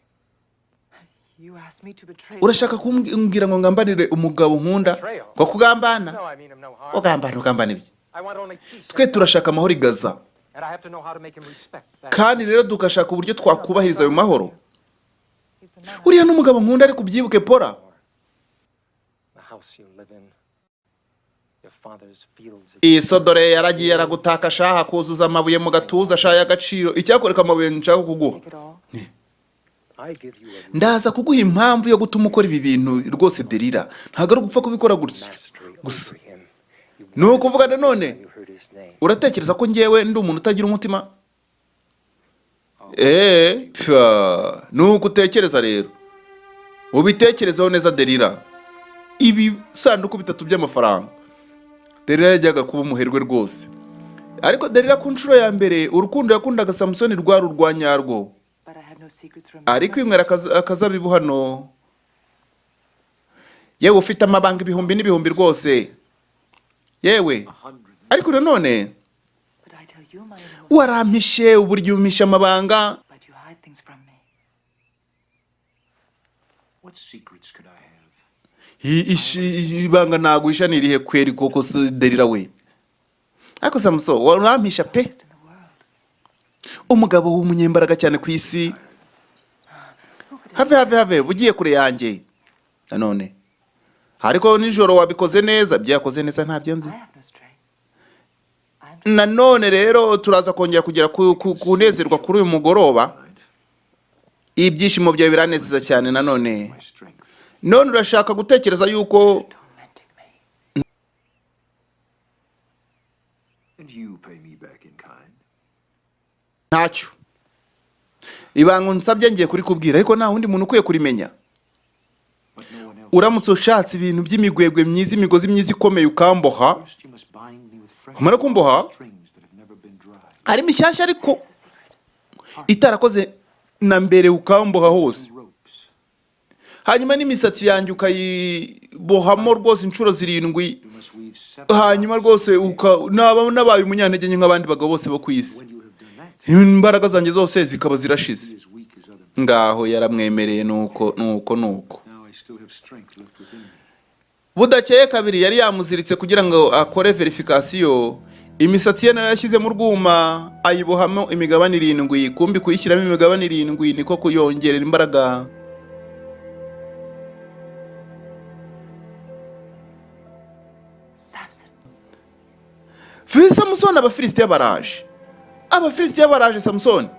G: You asked me to betray.
A: Urashaka kumbwira ngo ngambanire umugabo nkunda? Ngo kugambana?
C: No, I mean him no harm.
A: Ugambana, ugambana ibye.
C: I want only peace.
A: Twe turashaka amahoro i Gaza.
C: And I have to know how to make him respect that.
A: Kandi rero tugashaka uburyo twakubahiriza ayo mahoro.
G: He's the man.
A: Uriya n'umugabo nkunda, ariko ubyibuke pora.
C: The house you live in, your father's fields of
A: Iyi sodore yaragiye aragutaka shaha, kuzuza amabuye mu gatuza shaha y'agaciro. Icyakwereka amabuye nshaka kuguha.
G: Take it all.
C: I give you a
A: Ndaza kuguha impamvu yo gutuma ukora ibi bintu rwose. Derira ntabwo ari ugupfa kubikora gutya
C: mastery
A: gusa.
C: over him. You
A: Ni ukuvuga nanone
C: you heard his name.
A: uratekereza ko ngewe ndi umuntu utagira umutima? Eee, pfa, nuko utekereza rero, ubitekerezeho neza Delila. Ibisanduku bitatu by'amafaranga. Delila yajyaga kuba umuherwe rwose, ariko Delila ku nshuro ya mbere urukundo yakundaga Samusoni rwari urwa nyarwo.
G: But I have no secrets from
A: Ari kwinywera akazabibu hano. Yewe, ufite amabanga ibihumbi n'ibihumbi rwose yewe, ariko nanone
G: But I tell you my innermost,
A: warampishe uburyo umpisha amabanga.
G: but you hide things from me.
D: What secrets could I have?
A: Ibanga naguhisha ni irihe kweri koko se Delila we? Ariko Samuso, warampisha pe.
G: In the world.
A: Umugabo w'umunyembaraga cyane ku isi. Have, have, have, ugiye kure yanjye nanone. Ariko nijoro wabikoze neza, ibyo yakoze neza ntabyo nzi.
G: I have no strength. I'm
A: Nanone rero turaza kongera kugera kunezerwa kuri uyu mugoroba. Ibyishimo byawe biranezeza cyane nanone.
D: My strength.
A: None urashaka gutekereza yuko
G: tormenting me.
D: And you pay me back in kind.
A: Ntacyo, ibanga unsabye ngiye kurikubwira, ariko nta wundi muntu ukwiye kurimenya.
D: But no one else.
A: Uramutse ushatse ibintu by'imigwegwe myiza, imigozi myiza ikomeye, ukamboha,
D: First you must bind me with fresh
A: umara kumboha
D: strings that have never been dry.
A: ari mishyashya ariko itarakoze na mbere, ukamboha hose,
D: Ropes.
A: hanyuma n'imisatsi yanjye ukayibohamo rwose inshuro 7,
D: You must weave seven
A: hanyuma rwose naba nabaye umunyantege nke nk'abandi bagabo bose bo ku isi,
D: When you have done that,
A: imbaraga zanjye zose zikaba zirashize.
D: be as weak as other men.
A: Ngaho yaramwemereye, nuko nuko nuko.
D: Now I still have strength left within me.
A: Budakeye kabiri yari yamuziritse kugira ngo akore vérification. Imisatsi ye nayo yashyize mu rwuma, ayibohamo imigabane 7. Kumbi kuyishyiramo imigabane 7 niko kuyongerera imbaraga.
G: Samson,
A: Samusoni, Abafilisitiya baraje, Abafilisitiya baraje. Samusoni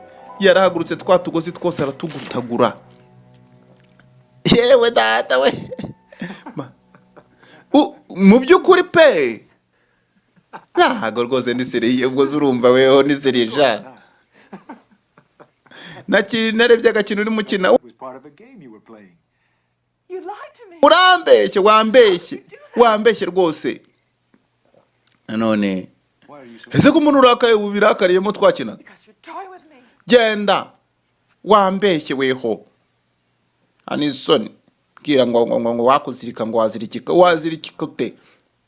A: yarahagurutse, twa tugozi twose aratugutagura. Yewe data we! Mu by'ukuri pe, ntago rwose ndi sérieux. Ubwo se urumva weho ni sérieux sha? Narebye agakino urimo ukina.
D: It was part of a game you were playing.
G: you lied to me.
A: Urambeshye, wambeshye, wambeshye rwose nanone.
D: Why are you so
A: Ese ko umuntu urakaye ubu birakariyemo twakinaga?
G: Because you toy with me.
A: Genda, wambeshye weho, hano isoni bwira ngo wakuzirika, ngo wazirikika, wazirikika ute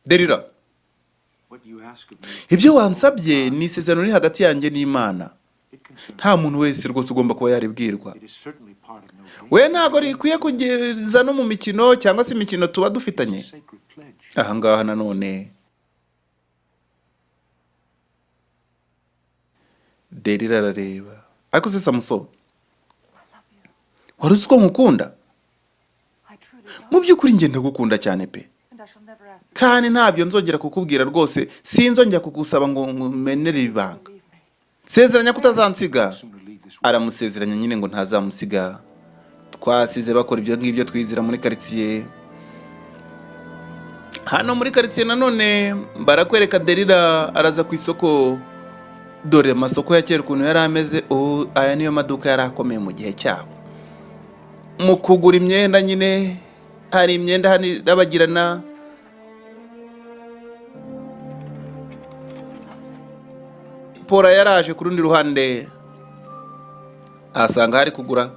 A: Derira?
D: What you ask of me,
A: Ibyo wansabye ni isezerano riri hagati yanjye n'Imana.
D: it concerns
A: Nta muntu wese rwose ugomba kuba yaribwirwa.
D: It is certainly part of no game.
A: We ntabwo rikwiye kugeza no mu mikino cyangwa se imikino tuba dufitanye.
D: Sacred pledge.
A: Ahangaha nanone Derira arareba. Ariko se Samuso, wari uzi ko nkukunda?
G: I truly love
A: Mu by'ukuri njye ndagukunda cyane pe.
G: and I shall never ask you
A: Kandi ntabyo nzongera kukubwira rwose, sinzongera kugusaba ngo ngumenere ibanga.
G: to leave me.
A: Sezeranya ko utazansiga.
D: Sooner leave this
A: Aramusezeranya nyine ngo ntazamusiga. Twasize bakora ibyo ngibyo, twizira muri karitsiye. Hano muri karitsiye nanone barakwereka Derira araza ku isoko. Dore amasoko ya kera ukuntu yari ameze. Ubu aya niyo maduka yari akomeye mu gihe cyabo mu kugura imyenda nyine. Hari imyenda hano irabagirana. Pora yaraje ku rundi ruhande, ahasanga hari kugura.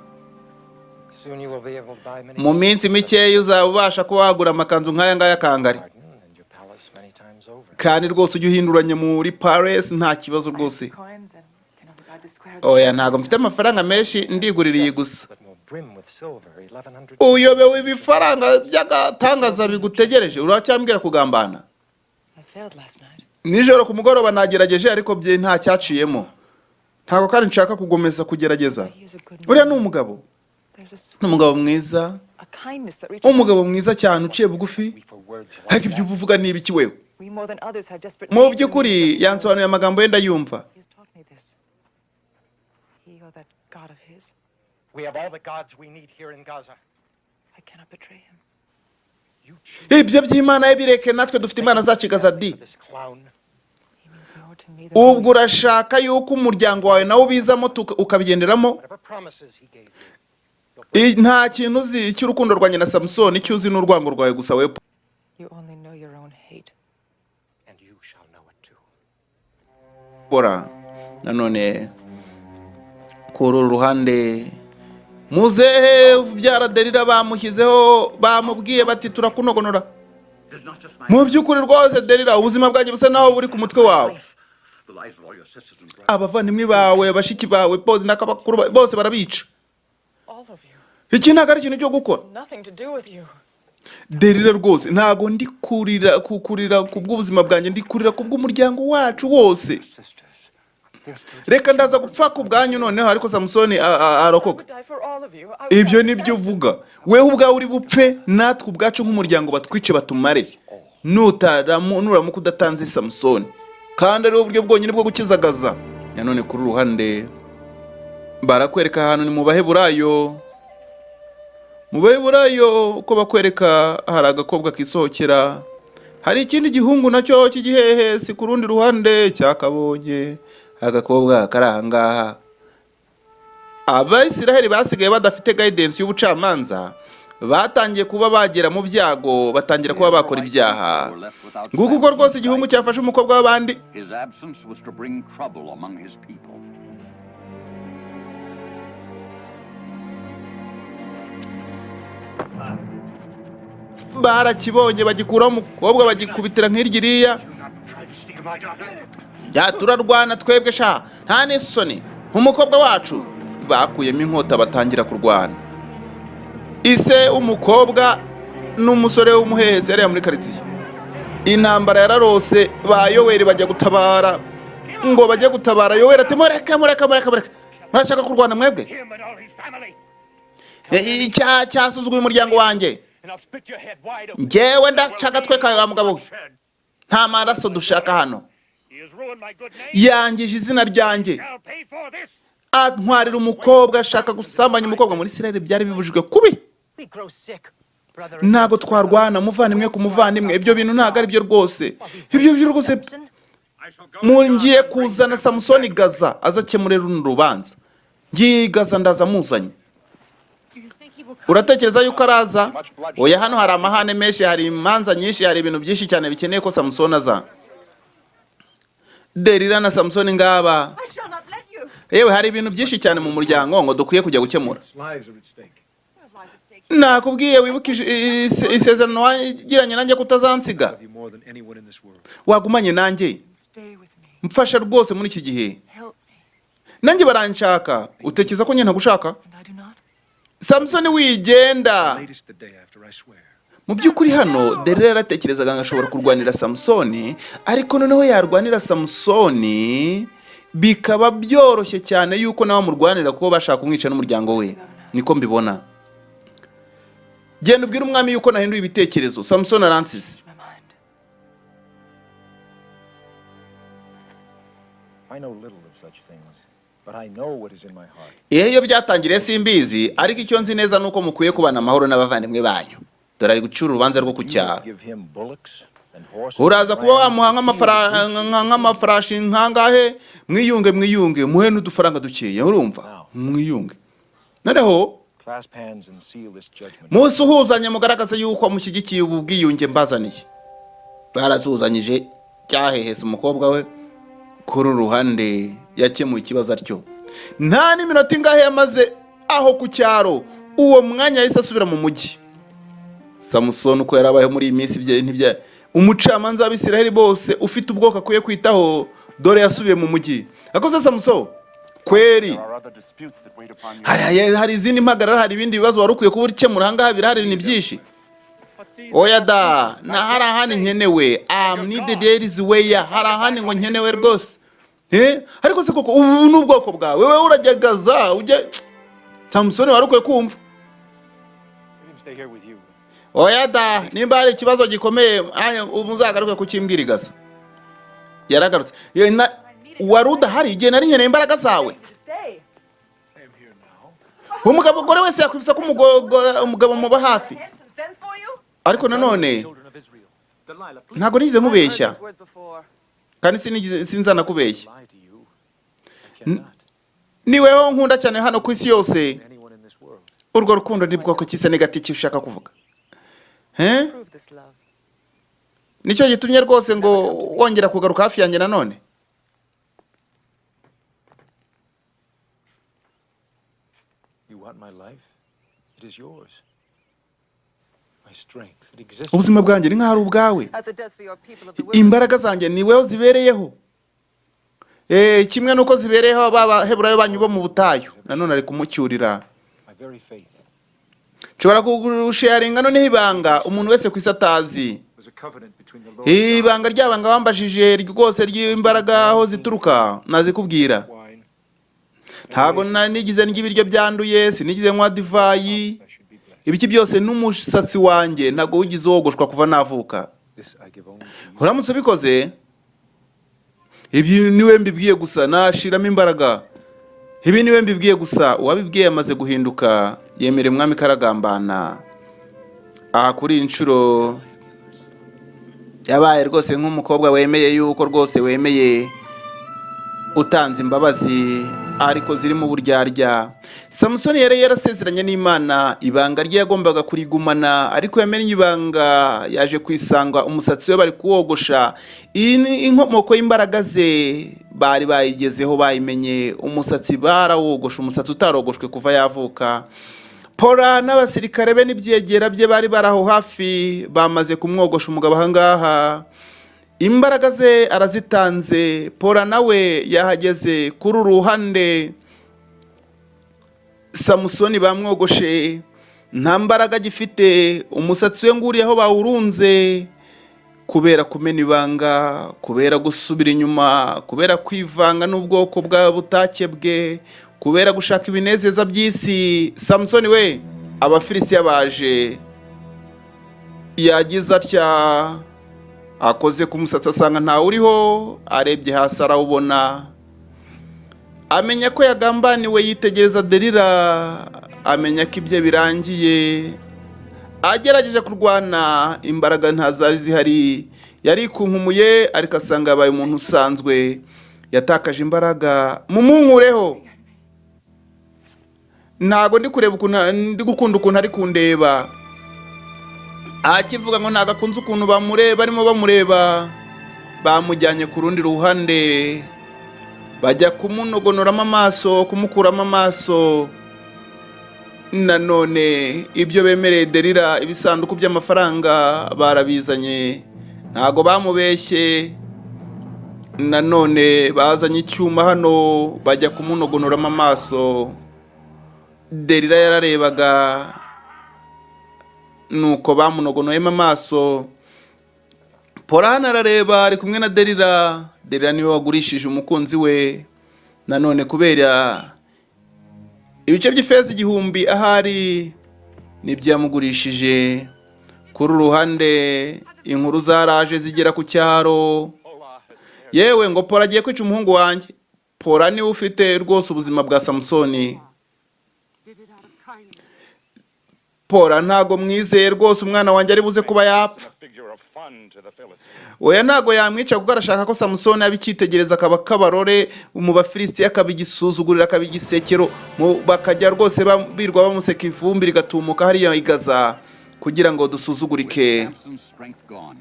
C: Soon you will be able to buy many
A: Mu minsi mikeya uzaba ubasha kuba wagura amakanzu nk'aya ngaya kangari.
C: garden and your palace many times over.
A: Kandi rwose ujye uhinduranye muri Paris, nta kibazo rwose.
G: Coins and can only buy the squares.
A: Oya, ntabwo mfite amafaranga menshi, ndigurira iyi gusa.
C: That will brim with silver, 1100.
A: Uyobewe ibifaranga by'agatangaza bigutegereje, uracyambwira kugambana?
G: I failed last night.
A: Nijoro ku mugoroba nagerageje, ariko bye nta cyaciyemo. Ntabwo kandi nshaka kugomeza kugerageza.
G: He is a good
A: Uriya ni
G: man.
A: umugabo,
G: There's a sweet,
A: ni umugabo mwiza,
G: a kindness that reaches.
A: Umugabo mwiza cyane uciye bugufi.
C: We for words like
A: Ariko ibyo
C: that.
A: uba uvuga ni ibiki wewe?
G: We more than others have desperate
A: Mu
G: needs and
A: by'ukuri
G: needs.
A: yansobanuye amagambo ye, ndayumva.
G: He has taught me this. He or that God of his.
C: We have all the gods we need here in Gaza.
G: I cannot betray him.
C: You choose
A: Ibyo by'Imana ye bireke, natwe dufite imana zacu i Gaza di.
C: for this clown.
G: He means more to to me the
A: Ubwo urashaka yuko umuryango wawe nawe ubizamo ukabigenderamo?
C: Whatever promises he gave you.
A: Nta kintu uzi cy'urukundo rwanjye na Samusoni, icyo uzi ni urwango rwawe gusa we.
G: You only know your own hate.
C: And you shall know it too.
A: Bora nanone kuri uru ruhande, muzehe ubyara Derira bamushyizeho, bamubwiye bati: "Turakunogonora." Mu by'ukuri rwose Derira, ubuzima bwanjye busa naho buri ku mutwe wawe.
H: The lives of all your sisters and brothers.
A: Abavandimwe bawe, bashiki bawe bose n'abakuru bawe bose barabica.
G: All of you.
A: Iki ntabwo ari ikintu cyo gukora.
G: Nothing to do with you.
A: Derira, rwose ntabwo ndi kurira kurira ku bw'ubuzima bwanjye, ndi kurira ku bw'umuryango wacu wose.
D: Sisters. They're still
A: Reka ndaza gupfa ku bwanyu noneho, ariko Samusoni arokoke.
G: I would die for all of you. I would
A: Ibyo
G: die
A: ni
G: for
A: byo
G: Samson.
A: uvuga. Wewe ubwawe uri bupfe, natwe ubwacu nk'umuryango batwice batumare nuramuka udatanze Samusoni, kandi ariwo buryo bwonyine bwo gukizagaza. Nanone kuri ruhande barakwereka ahantu ni mu Baheburayo. Mu Baheburayo uko bakwereka, hari agakobwa kisohokera, hari ikindi gihungu nacyo cy'igihehesi ku rundi ruhande cyakabonye agakobwa kari aha ngaha. Abayisiraheli basigaye badafite guidance y'ubucamanza, batangiye kuba bagera mu byago, batangira kuba bakora ibyaha. Nguko uko rwose igihungu cyafashe umukobwa w'abandi.
H: His absence was to bring trouble among his people.
A: Barakibonye, bagikuraho umukobwa, bagikubitira nk'irya iriya. Ya, turarwana twebwe sha, nta n'isoni, umukobwa wacu. Bakuyemo inkota batangira kurwana, ise umukobwa n'umusore w'umuhehesi yariya muri karitsiye. Intambara yararose, ba Yoweri bajya gutabara, ngo bajye gutabara, Yoweri ati: "Mureke, mureke, mureke, mureke, murashaka kurwana mwebwe."
E: Him and all his family.
A: Cyasuzuguye umuryango wanjye.
E: And I'll split your head wide open.
A: Njyewe ndaca agatwe kawe wa mugabo we, nta maraso dushaka hano.
E: He has ruined my good name.
A: Yangije izina ryanjye.
E: Shall pay for this.
A: Antwarira umukobwa, ashaka gusambanya umukobwa. Muri Isirayeli byari bibujijwe kubi.
F: We grow sick, brother.
A: Ntabwo twarwana umuvandimwe ku muvandimwe, ibyo bintu ntabwo ari byo rwose, ibyo byo rwose.
F: Samson,
E: I shall go
A: Mu ngiye kuzana Samusoni Gaza, aza akemure runo rubanza. Ngiye i Gaza, ndaza muzanye.
G: Do you think he will come?
A: Uratekereza yuko araza? Oya, hano hari amahane menshi, hari imanza nyinshi, hari ibintu byinshi cyane bikeneye ko Samusoni aza. Derira na Samusoni ngaba.
G: I shall not let you.
A: Yewe, hari ibintu byinshi cyane mu muryango ngo dukwiye kujya gukemura.
D: Lives are at stake.
G: Your lives at stake.
A: Nakubwiye, wibuke isezerano wagiranye nanjye kutazansiga.
D: Love you more than anyone in this world.
A: Wagumanye nanjye.
G: Stay with me.
A: Mfasha rwose muri iki gihe.
G: Help me.
A: Nanjye baranshaka, utekereza ko njye ntagushaka?
G: And I do not.
A: Samusoni, wigenda.
D: Latest the day after, I swear.
A: Mu by'ukuri hano Derira yaratekerezaga ngo ashobora kurwanira Samusoni, ariko noneho yarwanira Samusoni bikaba byoroshye cyane yuko nawe amurwanira, kuko bashaka kumwica n'umuryango we. Niko mbibona. Genda ubwire umwami yuko nahinduye ibitekerezo, Samusoni aransize.
G: My mind.
C: I know little of such things, but I know what is in my heart.
A: Iyo byatangiriye simbizi, ariko icyo nzi neza ni uko mukwiye kubana amahoro n'abavandimwe banyu. Dore ari gucura urubanza rwo ku
D: You will
A: cyaro.
D: give him bullocks and horses.
A: Uraza
D: and
A: kuba
D: rams.
A: wamuha nk'amafarashi nkangahe? Mwiyunge, mwiyunge, muhe n'udufaranga dukeya, urumva, mwiyunge noneho.
D: Clasp hands and seal this judgment.
A: Musuhuzanye, mugaragaze yuko mushyigikiye ubu bwiyunge mbazaniye. Barasuhuzanyije, cyahehese umukobwa we. Kuri uru ruhande yakemuye ikibazo atyo. Nta n'iminota ingahe yamaze aho ku cyaro, uwo mwanya yahise asubira mu mujyi. Samusoni uko yarabayeho muri iyi minsi bye ntibya umucamanza w'Abisiraheli bose ufite ubwoko akwiye kwitaho, dore yasubiye mu mujyi. Akoze Samusoni kweri.
E: There are other disputes that wait upon you.
A: Hari izindi mpagarara, hari ibindi bibazo wari ukwiye kuba ukemura ahangaha, birahari ni byinshi. Oya da, na hari ahandi nkenewe. Am needed there is where, hari ahandi ngo nkenewe rwose. Ariko se koko ubu ni ubwoko bwawe? Wewe urajyagaza ujya Samusoni, wari ukwiye kumva.
C: Let him stay here with you.
A: Oya da, nimba hari ikibazo gikomeye aya, ubu muzagaruke kukimbwirigaza. Yaragarutse. Wari udahari igihe nari nkeneye imbaraga zawe.
G: To stay.
D: I am here now.
A: Umugabo umugore wese yakwifuza ko umugabo muba hafi.
G: Handsome sends for you?
A: Ariko nanone
C: Children of Israel.
D: Delilah, please.
A: ntabwo nigeze nkubeshya.
G: I've heard these words before.
A: Kandi sinzanakubeshya.
D: Lie to you. I cannot.
A: Niweho nkunda cyane hano ku isi yose.
D: Anyone in this world.
A: Urwo rukundo ni bwoko ki se? Ni gati ki ushaka kuvuga? Eh?
G: Prove this love.
A: Nicyo gitumye rwose ngo wongera kugaruka hafi yanjye nanone.
D: You want my life? It is yours. My strength. It exists.
A: Ubuzima bwanjye ni nk'aho ari ubwawe.
G: As it does for your people of the wilderness.
A: Imbaraga zanjye ni weho zibereyeho. Kimwe n'uko zibereyeho b'Abaheburayo banyu bo mu butayu. Nanone ari kumucyurira.
D: My very faith
A: Nshobora kugusharinga noneho ibanga umuntu wese ku isi atazi.
D: was a covenant between the Lord God
A: Ibanga ry'abanga wambajije rwose ry'imbaraga aho zituruka nazikubwira.
D: wine.
A: Ntabwo nanigize ndya ibiryo byanduye, sinigeze nywa divayi,
D: I should be blessed.
A: ibiki byose, n'umusatsi wanjye ntabwo wigeze wogoshwa kuva navuka.
D: This I give only to you.
A: Uramutse ubikoze, ibi niwe mbibwiye gusa, nashiramo imbaraga. Ibi niwe mbibwiye gusa. Uwabibwiye yamaze guhinduka, yemera umwami karagambana. Aha kuri iyi nshuro yabaye rwose nk'umukobwa wemeye yuko rwose wemeye utanze imbabazi ariko zirimo uburyarya. Samusoni yari yarasezeranye n'Imana, ibanga rye yagombaga kurigumana, ariko yamenye ibanga, yaje kwisanga umusatsi we bari kuwogosha. Iyi ni inkomoko y'imbaraga ze, bari bayigezeho, bayimenye. Umusatsi barawogosha, umusatsi utarogoshwe kuva yavuka. Pora n'abasirikare be n'ibyegera bye bari bari aho hafi bamaze kumwogosha umugabo ahangaha, imbaraga ze arazitanze. Pora nawe yahageze kuri uru ruhande. Samusoni bamwogoshe, nta mbaraga agifite. Umusatsi we nguriye aho bawurunze kubera kumena ibanga, kubera gusubira inyuma, kubera kwivanga n'ubwoko bwa butake bwe, kubera gushaka ibinezeza by'isi. Samusoni we, Abafilisitiya baje, yagize atya akoze ku musatsi asanga ntawe uriho. Arebye hasi arawubona, amenya ko yagambaniwe. Yitegereza Delila, amenya ko ibye birangiye. Agerageje kurwana, imbaraga ntazari zihari. Yari ikunkumuye, ariko asanga yabaye umuntu usanzwe, yatakaje imbaraga. Mumunkureho, ntago ndi kureba ukuntu ndi gukunda ukuntu ari kundeba. Akivuga ngo ntago akunze ukuntu bamureba, barimo bamureba. Bamujyanye ku rundi ruhande, bajya kumunogonoramo amaso, kumukuramo amaso. Nanone ibyo bemereye Delila, ibisanduku by'amafaranga barabizanye, ntago bamubeshye. Nanone bazanye icyuma hano, bajya kumunogonoramo amaso. Delila yararebaga, nuko bamunogonoyemo amaso. Polani arareba, ari kumwe na Delila. Delila niwe wagurishije umukunzi we nanone kubera ibice by'ifeza 1000, ahari nibyo yamugurishije. Kuri uru ruhande inkuru zaraje zigera ku cyaro, yewe ngo Pora agiye kwica umuhungu wanjye. Pora niwe ufite rwose ubuzima bwa Samusoni.
G: Did it out of kindness.
A: Pora ntago mwizeye rwose, umwana wanjye ari buze kuba yapfa.
E: A figure of fun to the Philistines.
A: Oya, ntago yamwica kuko arashaka ko Samusoni aba icyitegereza, akaba kabarore mu Bafilisitiya, akaba igisuzugurira, akaba igisekero, bakajya rwose birirwa bamuseka, ivumbi rigatumuka hariya i Gaza kugira ngo dusuzugurike.
H: Samson's strength gone,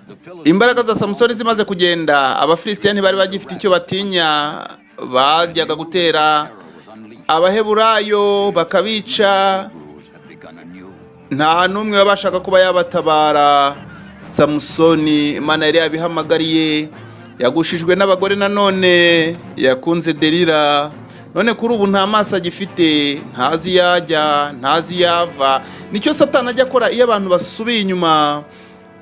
H: the
A: Imbaraga za Samusoni zimaze kugenda, Abafilisitiya ntibari bagifite icyo batinya. Bajyaga gutera
H: terror was unleashed.
A: Abaheburayo bakabica.
H: Hebrews had begun anew.
A: Nta n'umwe wabashaga kuba yabatabara. Samusoni Imana yari yabihamagariye, yagushijwe n'abagore, nanone yakunze Delila. None kuri ubu nta maso agifite, ntazi iyo ajya, ntazi iyo ava. Nicyo Satani ajya akora iyo abantu basubiye inyuma,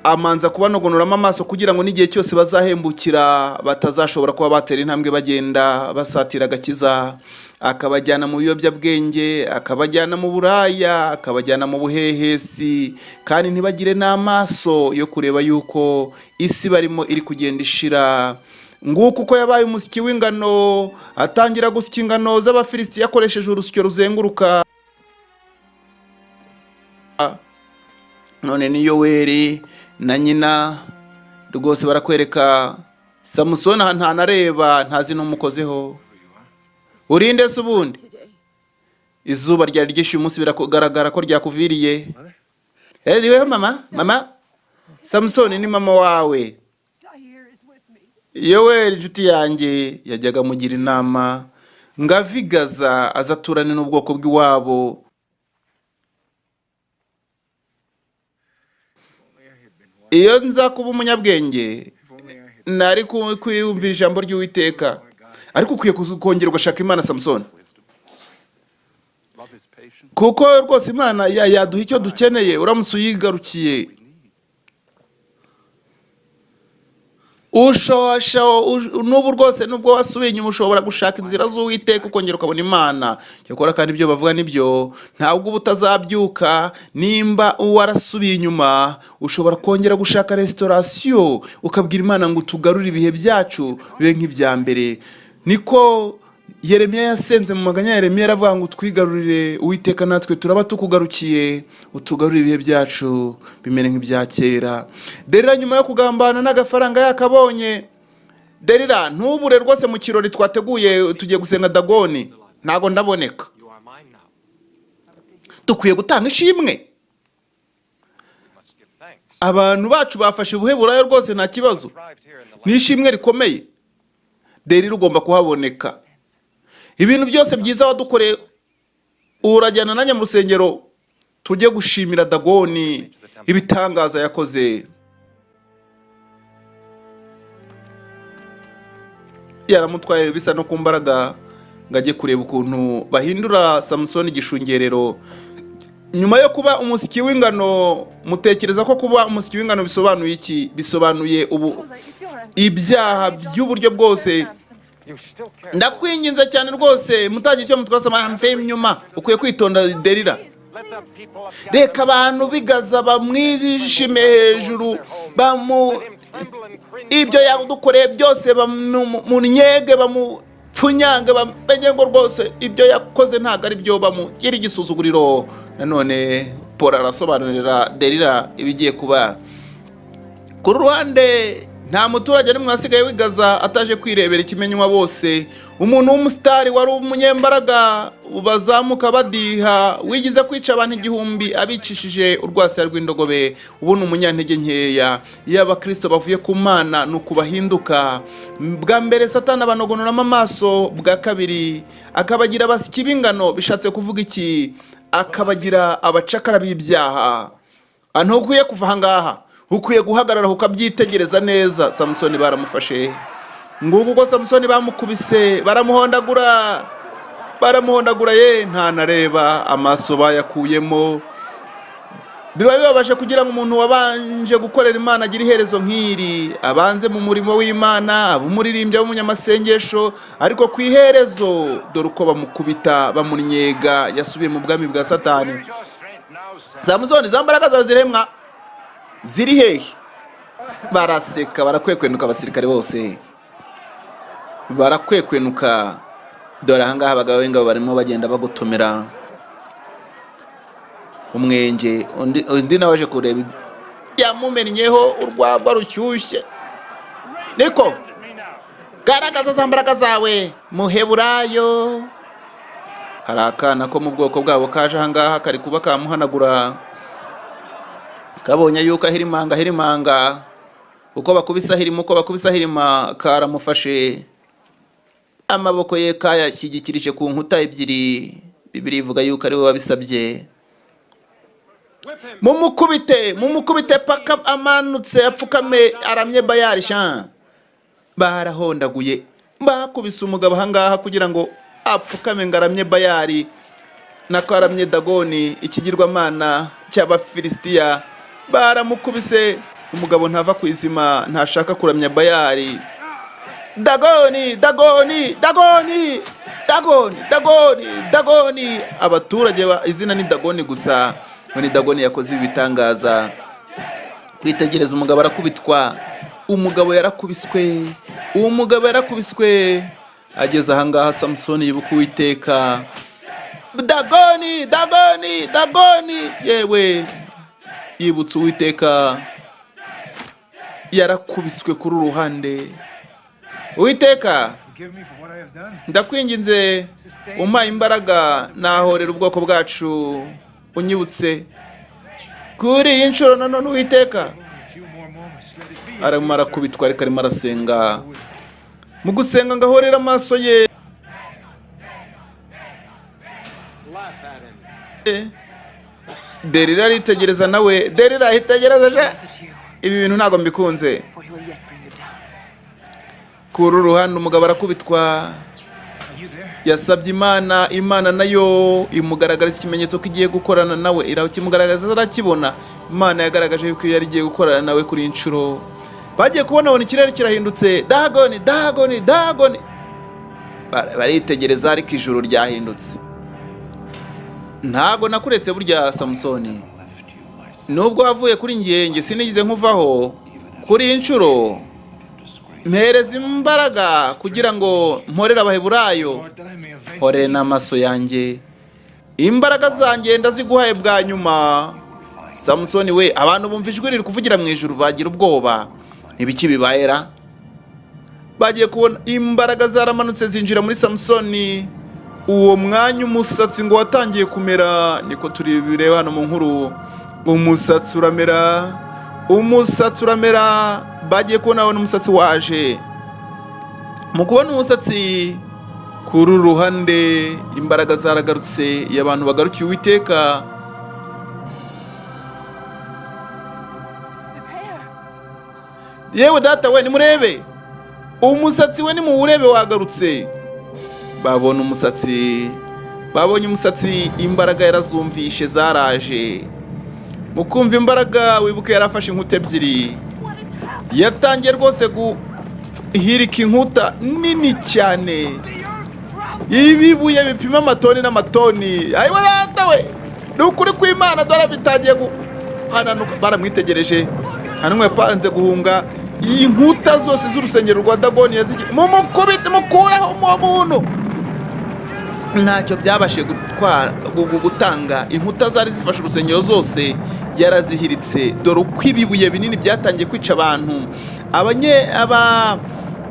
A: amanza kubanogonoramo amaso kugira ngo n'igihe cyose bazahembukira batazashobora kuba batera intambwe bagenda basatira agakiza. Akabajyana mu biyobyabwenge, akabajyana mu buraya, akabajyana mu buhehesi, kandi ntibagire n'amaso yo kureba yuko isi barimo iri kugenda ishira. Nguko uko yabaye umusyi w'ingano, atangira gusya ingano z'Abafilisiti yakoresheje urusyo ruzenguruka. None ni Yoweri na nyina rwose barakwereka. Samusoni aha ntanareba, ntazi n'umukozeho. Urinde se ubundi? Izuba ryari ryishyuye umunsi, biragaragara ko ryakuviriye. Niweho mama, mama Samusoni, ni mama wawe. Yoweri inshuti yanjye yajyaga amugira inama ngo ave i Gaza aze aturane n'ubwoko bw'iwabo. Iyo nza kuba umunyabwenge nari kwiyumvira ijambo ry'Uwiteka. Ariko ukwiye kongera ugashaka Imana, Samusoni, kuko rwose Imana yaduha icyo dukeneye uramutse uyigarukiye. Ushosha n'ubu rwose, nubwo wasubiye inyuma, ushobora gushaka inzira z'Uwiteka ukongera ukabona Imana. Cyakora kandi ibyo bavuga nibyo, ntabwo uba utazabyuka. Nimba warasubiye inyuma, ushobora kongera gushaka restaurasiyo, ukabwira Imana ngo tugarure ibihe byacu bibe nk'ibya mbere. Niko Yeremiya yasenze mu maganya ya Yeremiya, aravuga ngo twigarurire Uwiteka, natwe turaba tukugarukiye, utugarurire ibihe byacu bimere nk'ibya kera. Derira nyuma yo kugambana n'agafaranga yakabonye, Derira ntubure rwose mu kirori twateguye, tugiye gusenga Dagoni, ntago ndaboneka. Dukwiye gutanga ishimwe, abantu bacu bafashe ubuheburayo rwose, nta kibazo, ni ishimwe rikomeye. Derira ugomba kuhaboneka. Ibintu byose byiza wadukoreye, urajyana nanjye mu rusengero tujye gushimira Dagoni ibitangaza yakoze. Yaramutwaye bisa no ku mbaraga ngo ajye kureba ukuntu bahindura Samusoni igishungerero. Nyuma yo kuba umusyi w'ingano, mutekereza ko kuba umusyi w'ingano bisobanuye iki? Bisobanuye ubu ibyaha by'uburyo bwose. Ndakwinginze cyane rwose, mutagira icyo mutwasa mve inyuma. Ukwiye kwitonda Derira. Reka abantu bigaza bamwishime hejuru, bamu ibyo yadukoreye byose, bamunyege, bamupfunyange, bamenye ngo rwose ibyo yakoze ntabwo ari byo, bamugira igisuzuguriro. Nanone Paul arasobanurira Derira ibigiye kuba. Ku ruhande nta muturage n'umwe wasigaye wigaza ataje kwirebera ikimenywa bose. Umuntu w'umusitari wari umunyembaraga bazamuka badiha, wigize kwica abantu 1000 abicishije urwasaya rw'indogobe, ubu ni umunyantege nkeya. Iyo abakristo bavuye ku Mana ni uku bahinduka. Bwa mbere Satani abanogonoramo amaso, bwa kabiri akabagira abasyi b'ingano. Bishatse kuvuga iki? Akabagira abacakara b'ibyaha. Ntukwiye kuva aha ngaha, ukwiye guhagarara ukabyitegereza neza. Samusoni baramufashe, nguko uko Samusoni bamukubise, baramuhondagura, baramuhondagura, ye ntanareba, amaso bayakuyemo. Biba bibabaje kugira ngo umuntu wabanje gukorera Imana agire iherezo nk'iri, abanze mu murimo w'Imana, abe umuririmbyi, abe umunyamasengesho, ariko ku iherezo dore uko bamukubita, bamunyega, yasubiye mu bwami bwa Satani. Samusoni, za mbaraga zawe ziremwa ziri hehe? Baraseka, barakwekwenuka, abasirikare bose barakwekwenuka. Dore ahangaha abagabo b'ingabo barimo bagenda bagotomera umwenge, undi nawe aje kureba yamumennyeho urwagwa rushyushye. Niko garagaza za mbaraga zawe muheburayo. Hari akana ko mu bwoko bwabo kaje ahangaha, kari kuba kamuhanagura, kabonye yuko ahirimanga, ahirimanga uko bakubise ahirima, uko bakubise ahirima, karamufashe amaboko ye kayashyigikirije ku nkuta ebyiri. Bibiliya ivuga yuko ari we wabisabye. Mumukubite, mumukubite paka amanutse apfukame aramye Bayari sha. Barahondaguye, bakubise umugabo ahangaha kugira ngo apfukame ngo aramye Bayari, nako aramye Dagoni ikigirwamana cy'Abafilisitiya. Baramukubise umugabo ntava ku izima, ntashaka kuramya Bayari. Dagoni, Dagoni, Dagoni, Dagoni, Dagoni, Dagoni. Abaturage ba izina ni Dagoni gusa, ngo ni Dagoni yakoze ibi bitangaza. Kwitegereza umugabo arakubitwa, umugabo yarakubiswe, uwo mugabo yarakubiswe. Ageze ahangaha Samusoni yibuka Uwiteka. Dagoni, Dagoni, Dagoni, yewe yibutse Uwiteka. Yarakubiswe kuri uruhande. Uwiteka,
D: Forgive me for what I have done.
A: ndakwinginze, umpaye imbaraga nahorera ubwoko bwacu, unyibutse kuri iyi nshuro nanone, Uwiteka.
D: Only a few more moments. Let it be.
A: Arimo arakubitwa, ariko arimo arasenga. Mu gusenga ngo ahorere amaso ye.
C: Laugh at him.
A: Derira aritegereza nawe, Derira ahitegereza je.
G: At you,
A: Ibi bintu ntabwo mbikunze.
G: for he will yet bring you down.
A: Kuri uru ruhande umugabo arakubitwa.
D: Are you there?
A: Yasabye Imana, Imana nayo imugaragariza ikimenyetso ko igiye gukorana nawe, irakimugaragaza, arakibona. Imana yagaragaje yuko yari igiye gukorana nawe kuri iyi nshuro. Bagiye kubona, babona ikirere kirahindutse. Dagoni, Dagoni, Dagoni! Baritegereza, ariko ijuru ryahindutse. Ntago nakuretse burya, Samusoni, nubwo wavuye kuri njye, njye sinigeze nkuvaho. Kuri iyi nshuro mpereza imbaraga kugira ngo mporere Abaheburayo.
D: Lord, that I may avenge
A: Horere n'amaso yanjye. Imbaraga zanjye ndaziguhaye bwa nyuma, Samusoni we. Abantu bumva ijwi riri kuvugira mu ijuru, bagira ubwoba. Ibiki bibayera? Bagiye kubona, imbaraga zaramanutse zinjira muri Samusoni. Uwo mwanya umusatsi ngo watangiye kumera, niko turi bireba hano mu nkuru. Umusatsi uramera, umusatsi uramera. Bagiye kubona, babona umusatsi waje. Mu kubona umusatsi, kuri uru ruhande imbaraga zaragarutse. Iyo abantu bagarukiye Uwiteka.
G: His hair!
A: Yewe data we, nimurebe umusatsi we, nimuwurebe wagarutse. Babona umusatsi, babonye umusatsi, imbaraga yarazumvishe, zaraje. Mu kumva imbaraga, wibuke yarafashe inkuta ebyiri, yatangiye rwose guhirika inkuta nini cyane, ibibuye bipima amatoni n'amatoni. Ayiwa data we, ni ukuri kw'Imana, dore bitangiye guhananuka. Baramwitegereje, nta n'umwe yapanze guhunga. Iyi nkuta zose z'urusengero rwa Dagoni yazigi mumukubite, mukureho uwo muntu. Ntacyo byabashije gutwara, gutanga. Inkuta zari zifashe urusengero zose yarazihiritse. Dore uko ibibuye binini byatangiye kwica abantu. Abanye aba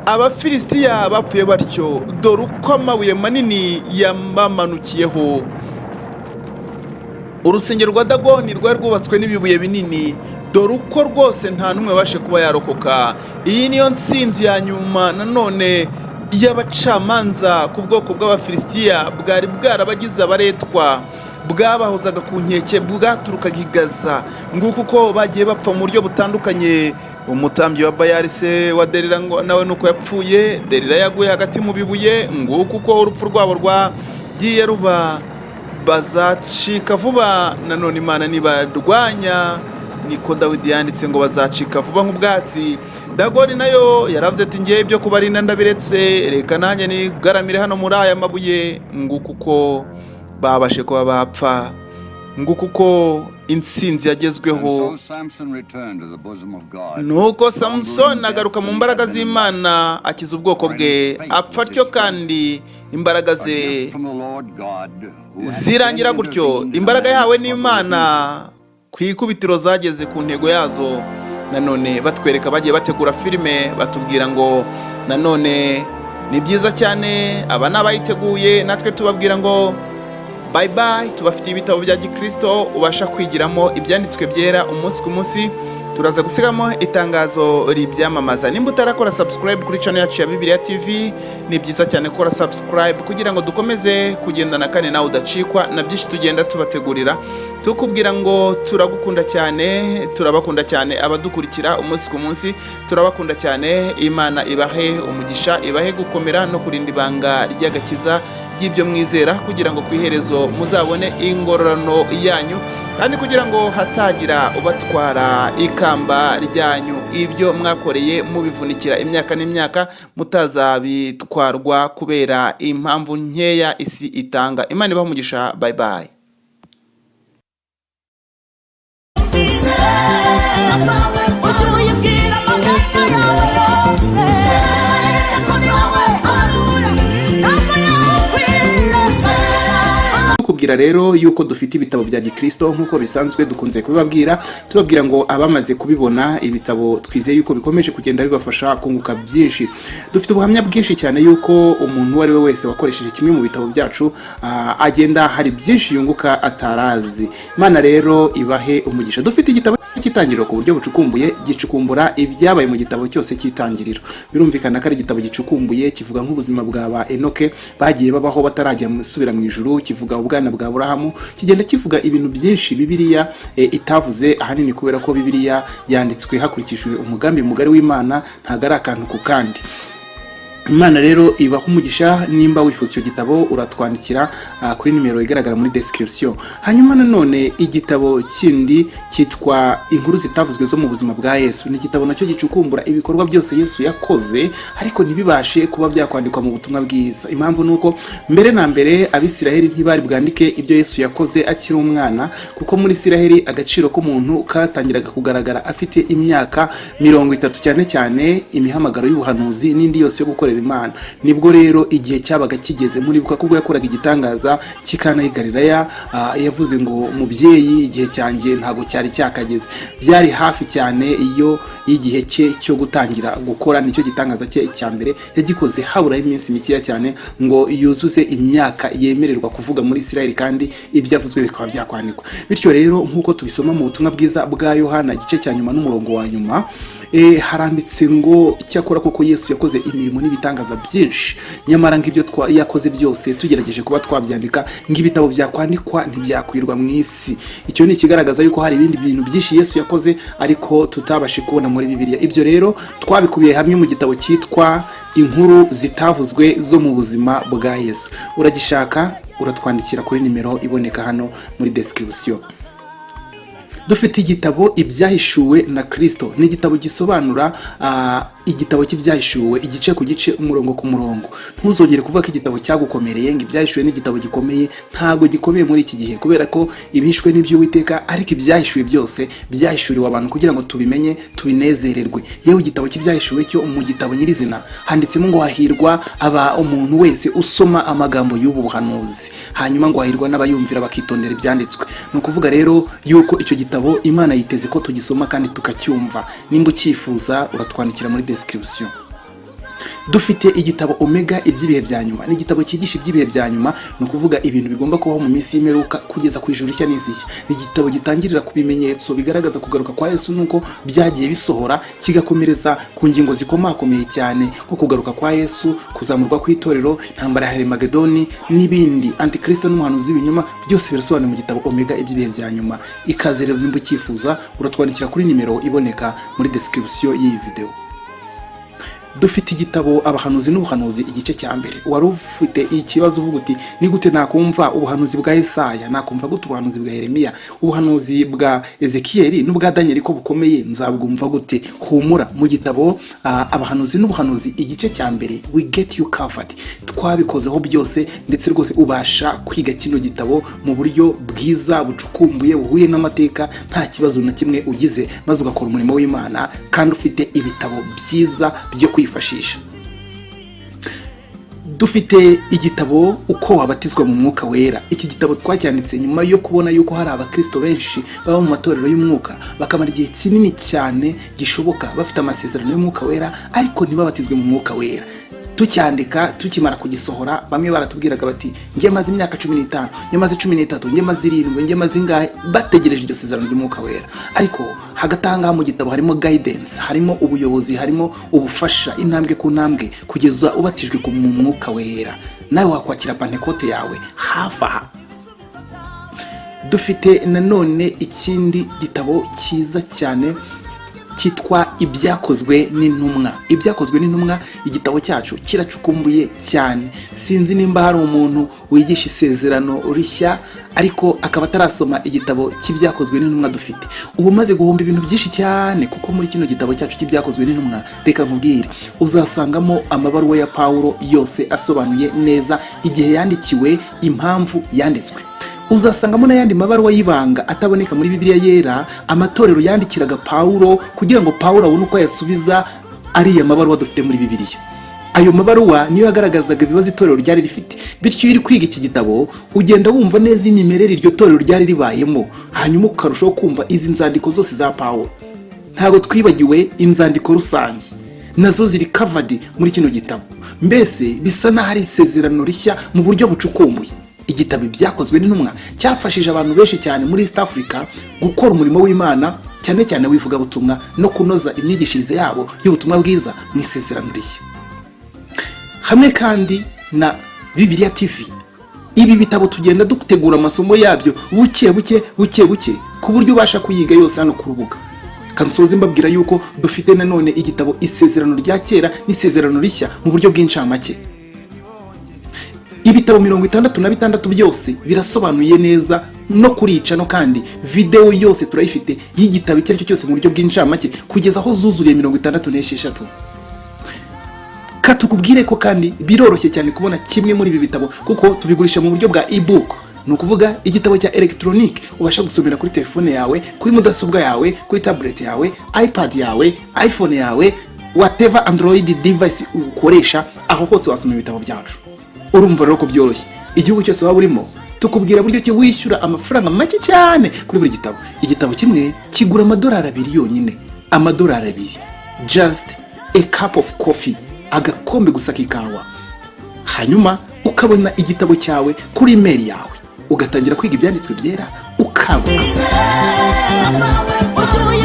A: Abafilisitiya bapfuye batyo. Dore uko amabuye manini yabamanukiyeho. Urusengero rwa Dagoni rwari rwubatswe n'ibibuye binini. Dore uko rwose nta n'umwe wabashe kuba yarokoka. Iyi niyo nsinzi ya nyuma nanone y'abacamanza ku bwoko bw'Abafilisitiya bwari bwarabagize abaretwa, bwabahozaga ku nkeke, bwaturukaga i Gaza. Nguko uko bagiye bapfa mu buryo butandukanye. Umutambyi wa Bayari se wa Derira ngo nawe nuko yapfuye. Derira yaguye hagati mu bibuye. Nguko uko urupfu rwabo rwagiye ruba. Bazacika vuba nanone Imana nibarwanya, niko Dawidi yanditse ngo bazacika vuba nk'ubwatsi. Dagoni nayo yaravuze ati: "Ngewe ibyo kubarinda ndabiretse, reka nanjye nigaramire hano muri aya mabuye." Nguko uko babashe kuba bapfa. Nguko uko intsinzi yagezweho.
H: And so Samson returned to the bosom of God.
A: Nuko Samusoni agaruka mu mbaraga z'Imana, akiza ubwoko bwe. Apfa atyo, kandi imbaraga ze
H: From the Lord God, who had
A: zirangira gutyo. Imbaraga yahawe n'Imana ku ikubitiro zageze ku ntego yazo. Nanone batwereka bagiye bategura filime, batubwira ngo nanone ni byiza cyane. Aba ni abayiteguye, natwe tubabwira ngo bye bye. Tubafitiye ibitabo bya gikristo ubasha kwigiramo ibyanditswe byera umunsi ku munsi. Turaza gusigamo itangazo ribyamamaza. Nimba utarakora subscribe kuri channel yacu ya Bibiliya TV, ni byiza cyane gukora subscribe kugira ngo dukomeze kugendana kandi nawe udacikwa na byinshi tugenda tubategurira. Tukubwira ngo turagukunda cyane, turabakunda cyane abadukurikira umunsi ku munsi, turabakunda cyane. Imana ibahe umugisha, ibahe gukomera no kurinda ibanga ry'agakiza ry'ibyo mwizera, kugira ngo ku iherezo muzabone ingororano yanyu, kandi kugira ngo hatagira ubatwara ikamba ryanyu, ibyo mwakoreye mubivunikira imyaka n'imyaka, mutazabitwarwa kubera impamvu nkeya isi itanga. Imana ibahe umugisha. Bye bye.
I: Ujye uyibwira amaganya yawe yose ko ni wowe, haleluya, ntabwo yakwirasa.
A: Tukubwira Tubabwira rero yuko dufite ibitabo bya gikristo nk'uko bisanzwe dukunze kubibabwira, tubabwira ngo abamaze kubibona ibitabo twizeye yuko bikomeje kugenda bibafasha kunguka byinshi. Dufite ubuhamya bwinshi cyane yuko umuntu uwo ari we wese wakoresheje kimwe mu bitabo byacu agenda hari byinshi yunguka atarazi. Imana rero ibahe umugisha. Dufite igitabo cy'Itangiriro ku buryo bucukumbuye, gicukumbura ibyabaye mu gitabo cyose cy'Itangiriro. Birumvikana ko ari igitabo gicukumbuye, kivuga nk'ubuzima bwa ba Enoke bagiye babaho batarajya subira mu ijuru, kivuga ubwana bwa Aburahamu, kigenda kivuga ibintu byinshi Bibiliya itavuze, ahanini kubera ko Bibiliya yanditswe hakurikijwe umugambi mugari w'Imana, ntabwo ari akantu ku kandi. Imana rero ibaha umugisha. Nimba wifuza icyo gitabo, uratwandikira kuri nimero igaragara muri description. Hanyuma nanone igitabo kindi cyitwa Inkuru Zitavuzwe zo mu Buzima bwa Yesu. Ni igitabo nacyo gicukumbura ibikorwa byose Yesu yakoze ariko ntibibashe kuba byakwandikwa mu Butumwa Bwiza. Impamvu ni uko mbere na mbere Abisiraheli ntibari bwandike ibyo Yesu yakoze akiri umwana, kuko muri Isiraheli agaciro k'umuntu katangiraga kugaragara afite imyaka 30, cyane cyane imihamagaro y'ubuhanuzi n'indi yose yo gukorera Imana. Nibwo rero igihe cyabaga kigeze. Muribuka ko ubwo yakoraga igitangaza cy'i Kana y'i Galilaya, yavuze ngo: "Mubyeyi, igihe cyanjye ntabwo cyari cyakageze." Byari hafi cyane iyo y'igihe cye cyo gutangira gukora. Nicyo gitangaza cye cya mbere yagikoze haburaho iminsi mikeya cyane ngo yuzuze imyaka yemererwa kuvuga muri Israel, kandi ibyo avuzwe bikaba byakwandikwa. Bityo rero, nk'uko tubisoma mu Butumwa Bwiza bwa Yohana, igice cya nyuma n'umurongo wa nyuma, haranditse ngo: "Icyakora koko Yesu yakoze imirimo n'ibitangaza byinshi, nyamara ng'ibyo yakoze byose tugerageje kuba twabyandika, ng'ibitabo byakwandikwa ntibyakwirwa mu isi." Icyo ni ikigaragaza yuko hari ibindi bintu byinshi Yesu yakoze ariko tutabashe kubona muri Bibiliya. Ibyo rero twabikubiye hamwe mu gitabo cyitwa Inkuru Zitavuzwe zo mu Buzima bwa Yesu. Uragishaka, uratwandikira kuri nimero iboneka hano muri description. Dufite igitabo Ibyahishuwe na Kirisito. Ni igitabo gisobanura igitabo cy'Ibyahishuwe igice ku gice, umurongo ku murongo. Ntuzongere kuvuga ko igitabo cyagukomereye, ngo Ibyahishuwe n'igitabo gikomeye. Ntabwo gikomeye muri iki gihe, kubera ko ibihishwe n'iby'Uwiteka, ariko ibyahishuwe byose byahishuriwe abantu kugira ngo tubimenye, tubinezererwe. Yewe, igitabo cy'Ibyahishuwe cyo mu gitabo nyirizina handitsemo ngo: "Hahirwa aba umuntu wese usoma amagambo y'ubu buhanuzi", hanyuma ngo: "Hahirwa n'abayumvira bakitondera ibyanditswe." Ni ukuvuga rero yuko icyo gitabo Imana yiteze ko tugisoma kandi tukacyumva. Nimba ucyifuza, uratwandikira muri description. Dufite igitabo Omega Iby'ibihe bya Nyuma. Ni igitabo cyigisha iby'ibihe bya nyuma, ni ukuvuga ibintu bigomba kubaho mu minsi y'imperuka kugeza ku ijuru rishya n'isi nshya. Ni igitabo gitangirira ku bimenyetso bigaragaza kugaruka kwa Yesu nuko byagiye bisohora, kigakomereza ku ngingo zikomakomeye cyane nko kugaruka kwa Yesu, kuzamurwa kw'itorero, intambara ya Harimagedoni n'ibindi, Antikristo n'umuhanuzi w'ibinyoma. Byose birasobanuye mu gitabo Omega Iby'ibihe bya Nyuma. Ikaze rero, nimba ucyifuza uratwandikira kuri nimero iboneka muri description y'iyi video. Dufite igitabo Abahanuzi n'Ubuhanuzi, igice cya mbere. Wari ufite ikibazo uvuga uti: "Ni gute nakumva ubuhanuzi bwa Yesaya? Nakumva gute ubuhanuzi bwa Yeremiya, ubuhanuzi bwa Ezekiyeli n'ubwa Daniel ko bukomeye? Nzabwumva gute?" Humura, mu gitabo Abahanuzi n'Ubuhanuzi igice cya mbere, we get you covered. Twabikozeho byose, ndetse rwose ubasha kwiga kino gitabo mu buryo bwiza bucukumbuye, buhuye n'amateka, nta kibazo na kimwe ugize, maze ugakora umurimo w'Imana kandi ufite ibitabo byiza byo kwifashisha. Dufite igitabo Uko Wabatizwa mu Mwuka Wera. Iki gitabo twacyanditse nyuma yo kubona yuko hari abakristo benshi baba mu matorero y'umwuka, bakamara igihe kinini cyane gishoboka bafite amasezerano y'Umwuka Wera, ariko ntibabatizwe mu Mwuka Wera. Tucyandika, tukimara kugisohora, bamwe baratubwiraga bati: "Njye maze imyaka 15, njye maze 13, njye maze 7, njye maze ingahe", bategereje iryo sezerano ry'Umwuka Wera. Ariko hagati aha ngaha mu gitabo harimo guidance, harimo ubuyobozi, harimo ubufasha intambwe ku ntambwe kugeza ubatijwe mu Mwuka Wera, nawe wakwakira Pantekote yawe hafi aha. Dufite nanone ikindi gitabo cyiza cyane cyitwa Ibyakozwe n'Intumwa. Ibyakozwe n'Intumwa, igitabo cyacu kiracukumbuye cyane. Sinzi nimba hari umuntu wigisha Isezerano Rishya ariko akaba atarasoma igitabo cy'Ibyakozwe n'Intumwa dufite. Uba umaze guhomba ibintu byinshi cyane, kuko muri kino gitabo cyacu cy'Ibyakozwe n'Intumwa, reka nkubwire, uzasangamo amabaruwa ya Pawulo yose asobanuye neza igihe yandikiwe, impamvu yanditswe. Uzasangamo n'ayandi mabaruwa y'ibanga ataboneka muri Bibiliya Yera, amatorero yandikiraga Pawulo kugira ngo Pawulo abone uko ayasubiza ariya mabaruwa dufite muri Bibiliya. Ayo mabaruwa niyo yagaragazaga ibibazo itorero ryari rifite. Bityo iyo uri kwiga iki gitabo, ugenda wumva neza imimerere iryo torero ryari ribayemo, hanyuma ukarushaho kumva izi nzandiko zose za Pawulo. Ntabwo twibagiwe inzandiko rusange, nazo ziri covered muri kino gitabo. Mbese bisa n'aho ari isezerano rishya mu buryo bucukumbuye. Igitabo Ibyakozwe n'Intumwa cyafashije abantu benshi cyane muri East Africa gukora umurimo w'Imana, cyane cyane w'ivugabutumwa, no kunoza imyigishirize yabo y'ubutumwa bwiza mu isezerano rishya. Hamwe kandi na Bibiliya TV, ibi bitabo tugenda dutegura amasomo yabyo buke buke buke buke, ku buryo ubasha kuyiga yose hano ku rubuga. Kansoze mbabwira yuko dufite nanone igitabo Isezerano rya Kera n'Isezerano Rishya mu buryo bw'incamake. Ibitabo 66 byose birasobanuye neza no kurica no kandi videwo yose turayifite y'igitabo icyo ari cyo cyose mu buryo bw'incamake, kugeza aho zuzuriye 66. Katukubwire ko kandi biroroshye cyane kubona kimwe muri ibi bitabo, kuko tubigurisha mu buryo bwa ebook, ni ukuvuga igitabo cya elegitoronike ubasha gusomera kuri telefone yawe, kuri mudasobwa yawe, kuri tablet yawe, iPad yawe, iPhone yawe, whatever Android device ukoresha, aho hose wasoma ibitabo byacu. Urumva rero ko byoroshye. Igihugu cyose waba urimo, tukubwira buryo ki wishyura amafaranga make cyane kuri buri gitabo. Igitabo kimwe kigura amadolari 2 yonyine, amadolari 2, just a cup of coffee, agakombe gusa k'ikawa, hanyuma ukabona igitabo cyawe kuri email yawe, ugatangira kwiga Ibyanditswe Byera ukanguka.
I: Ujye.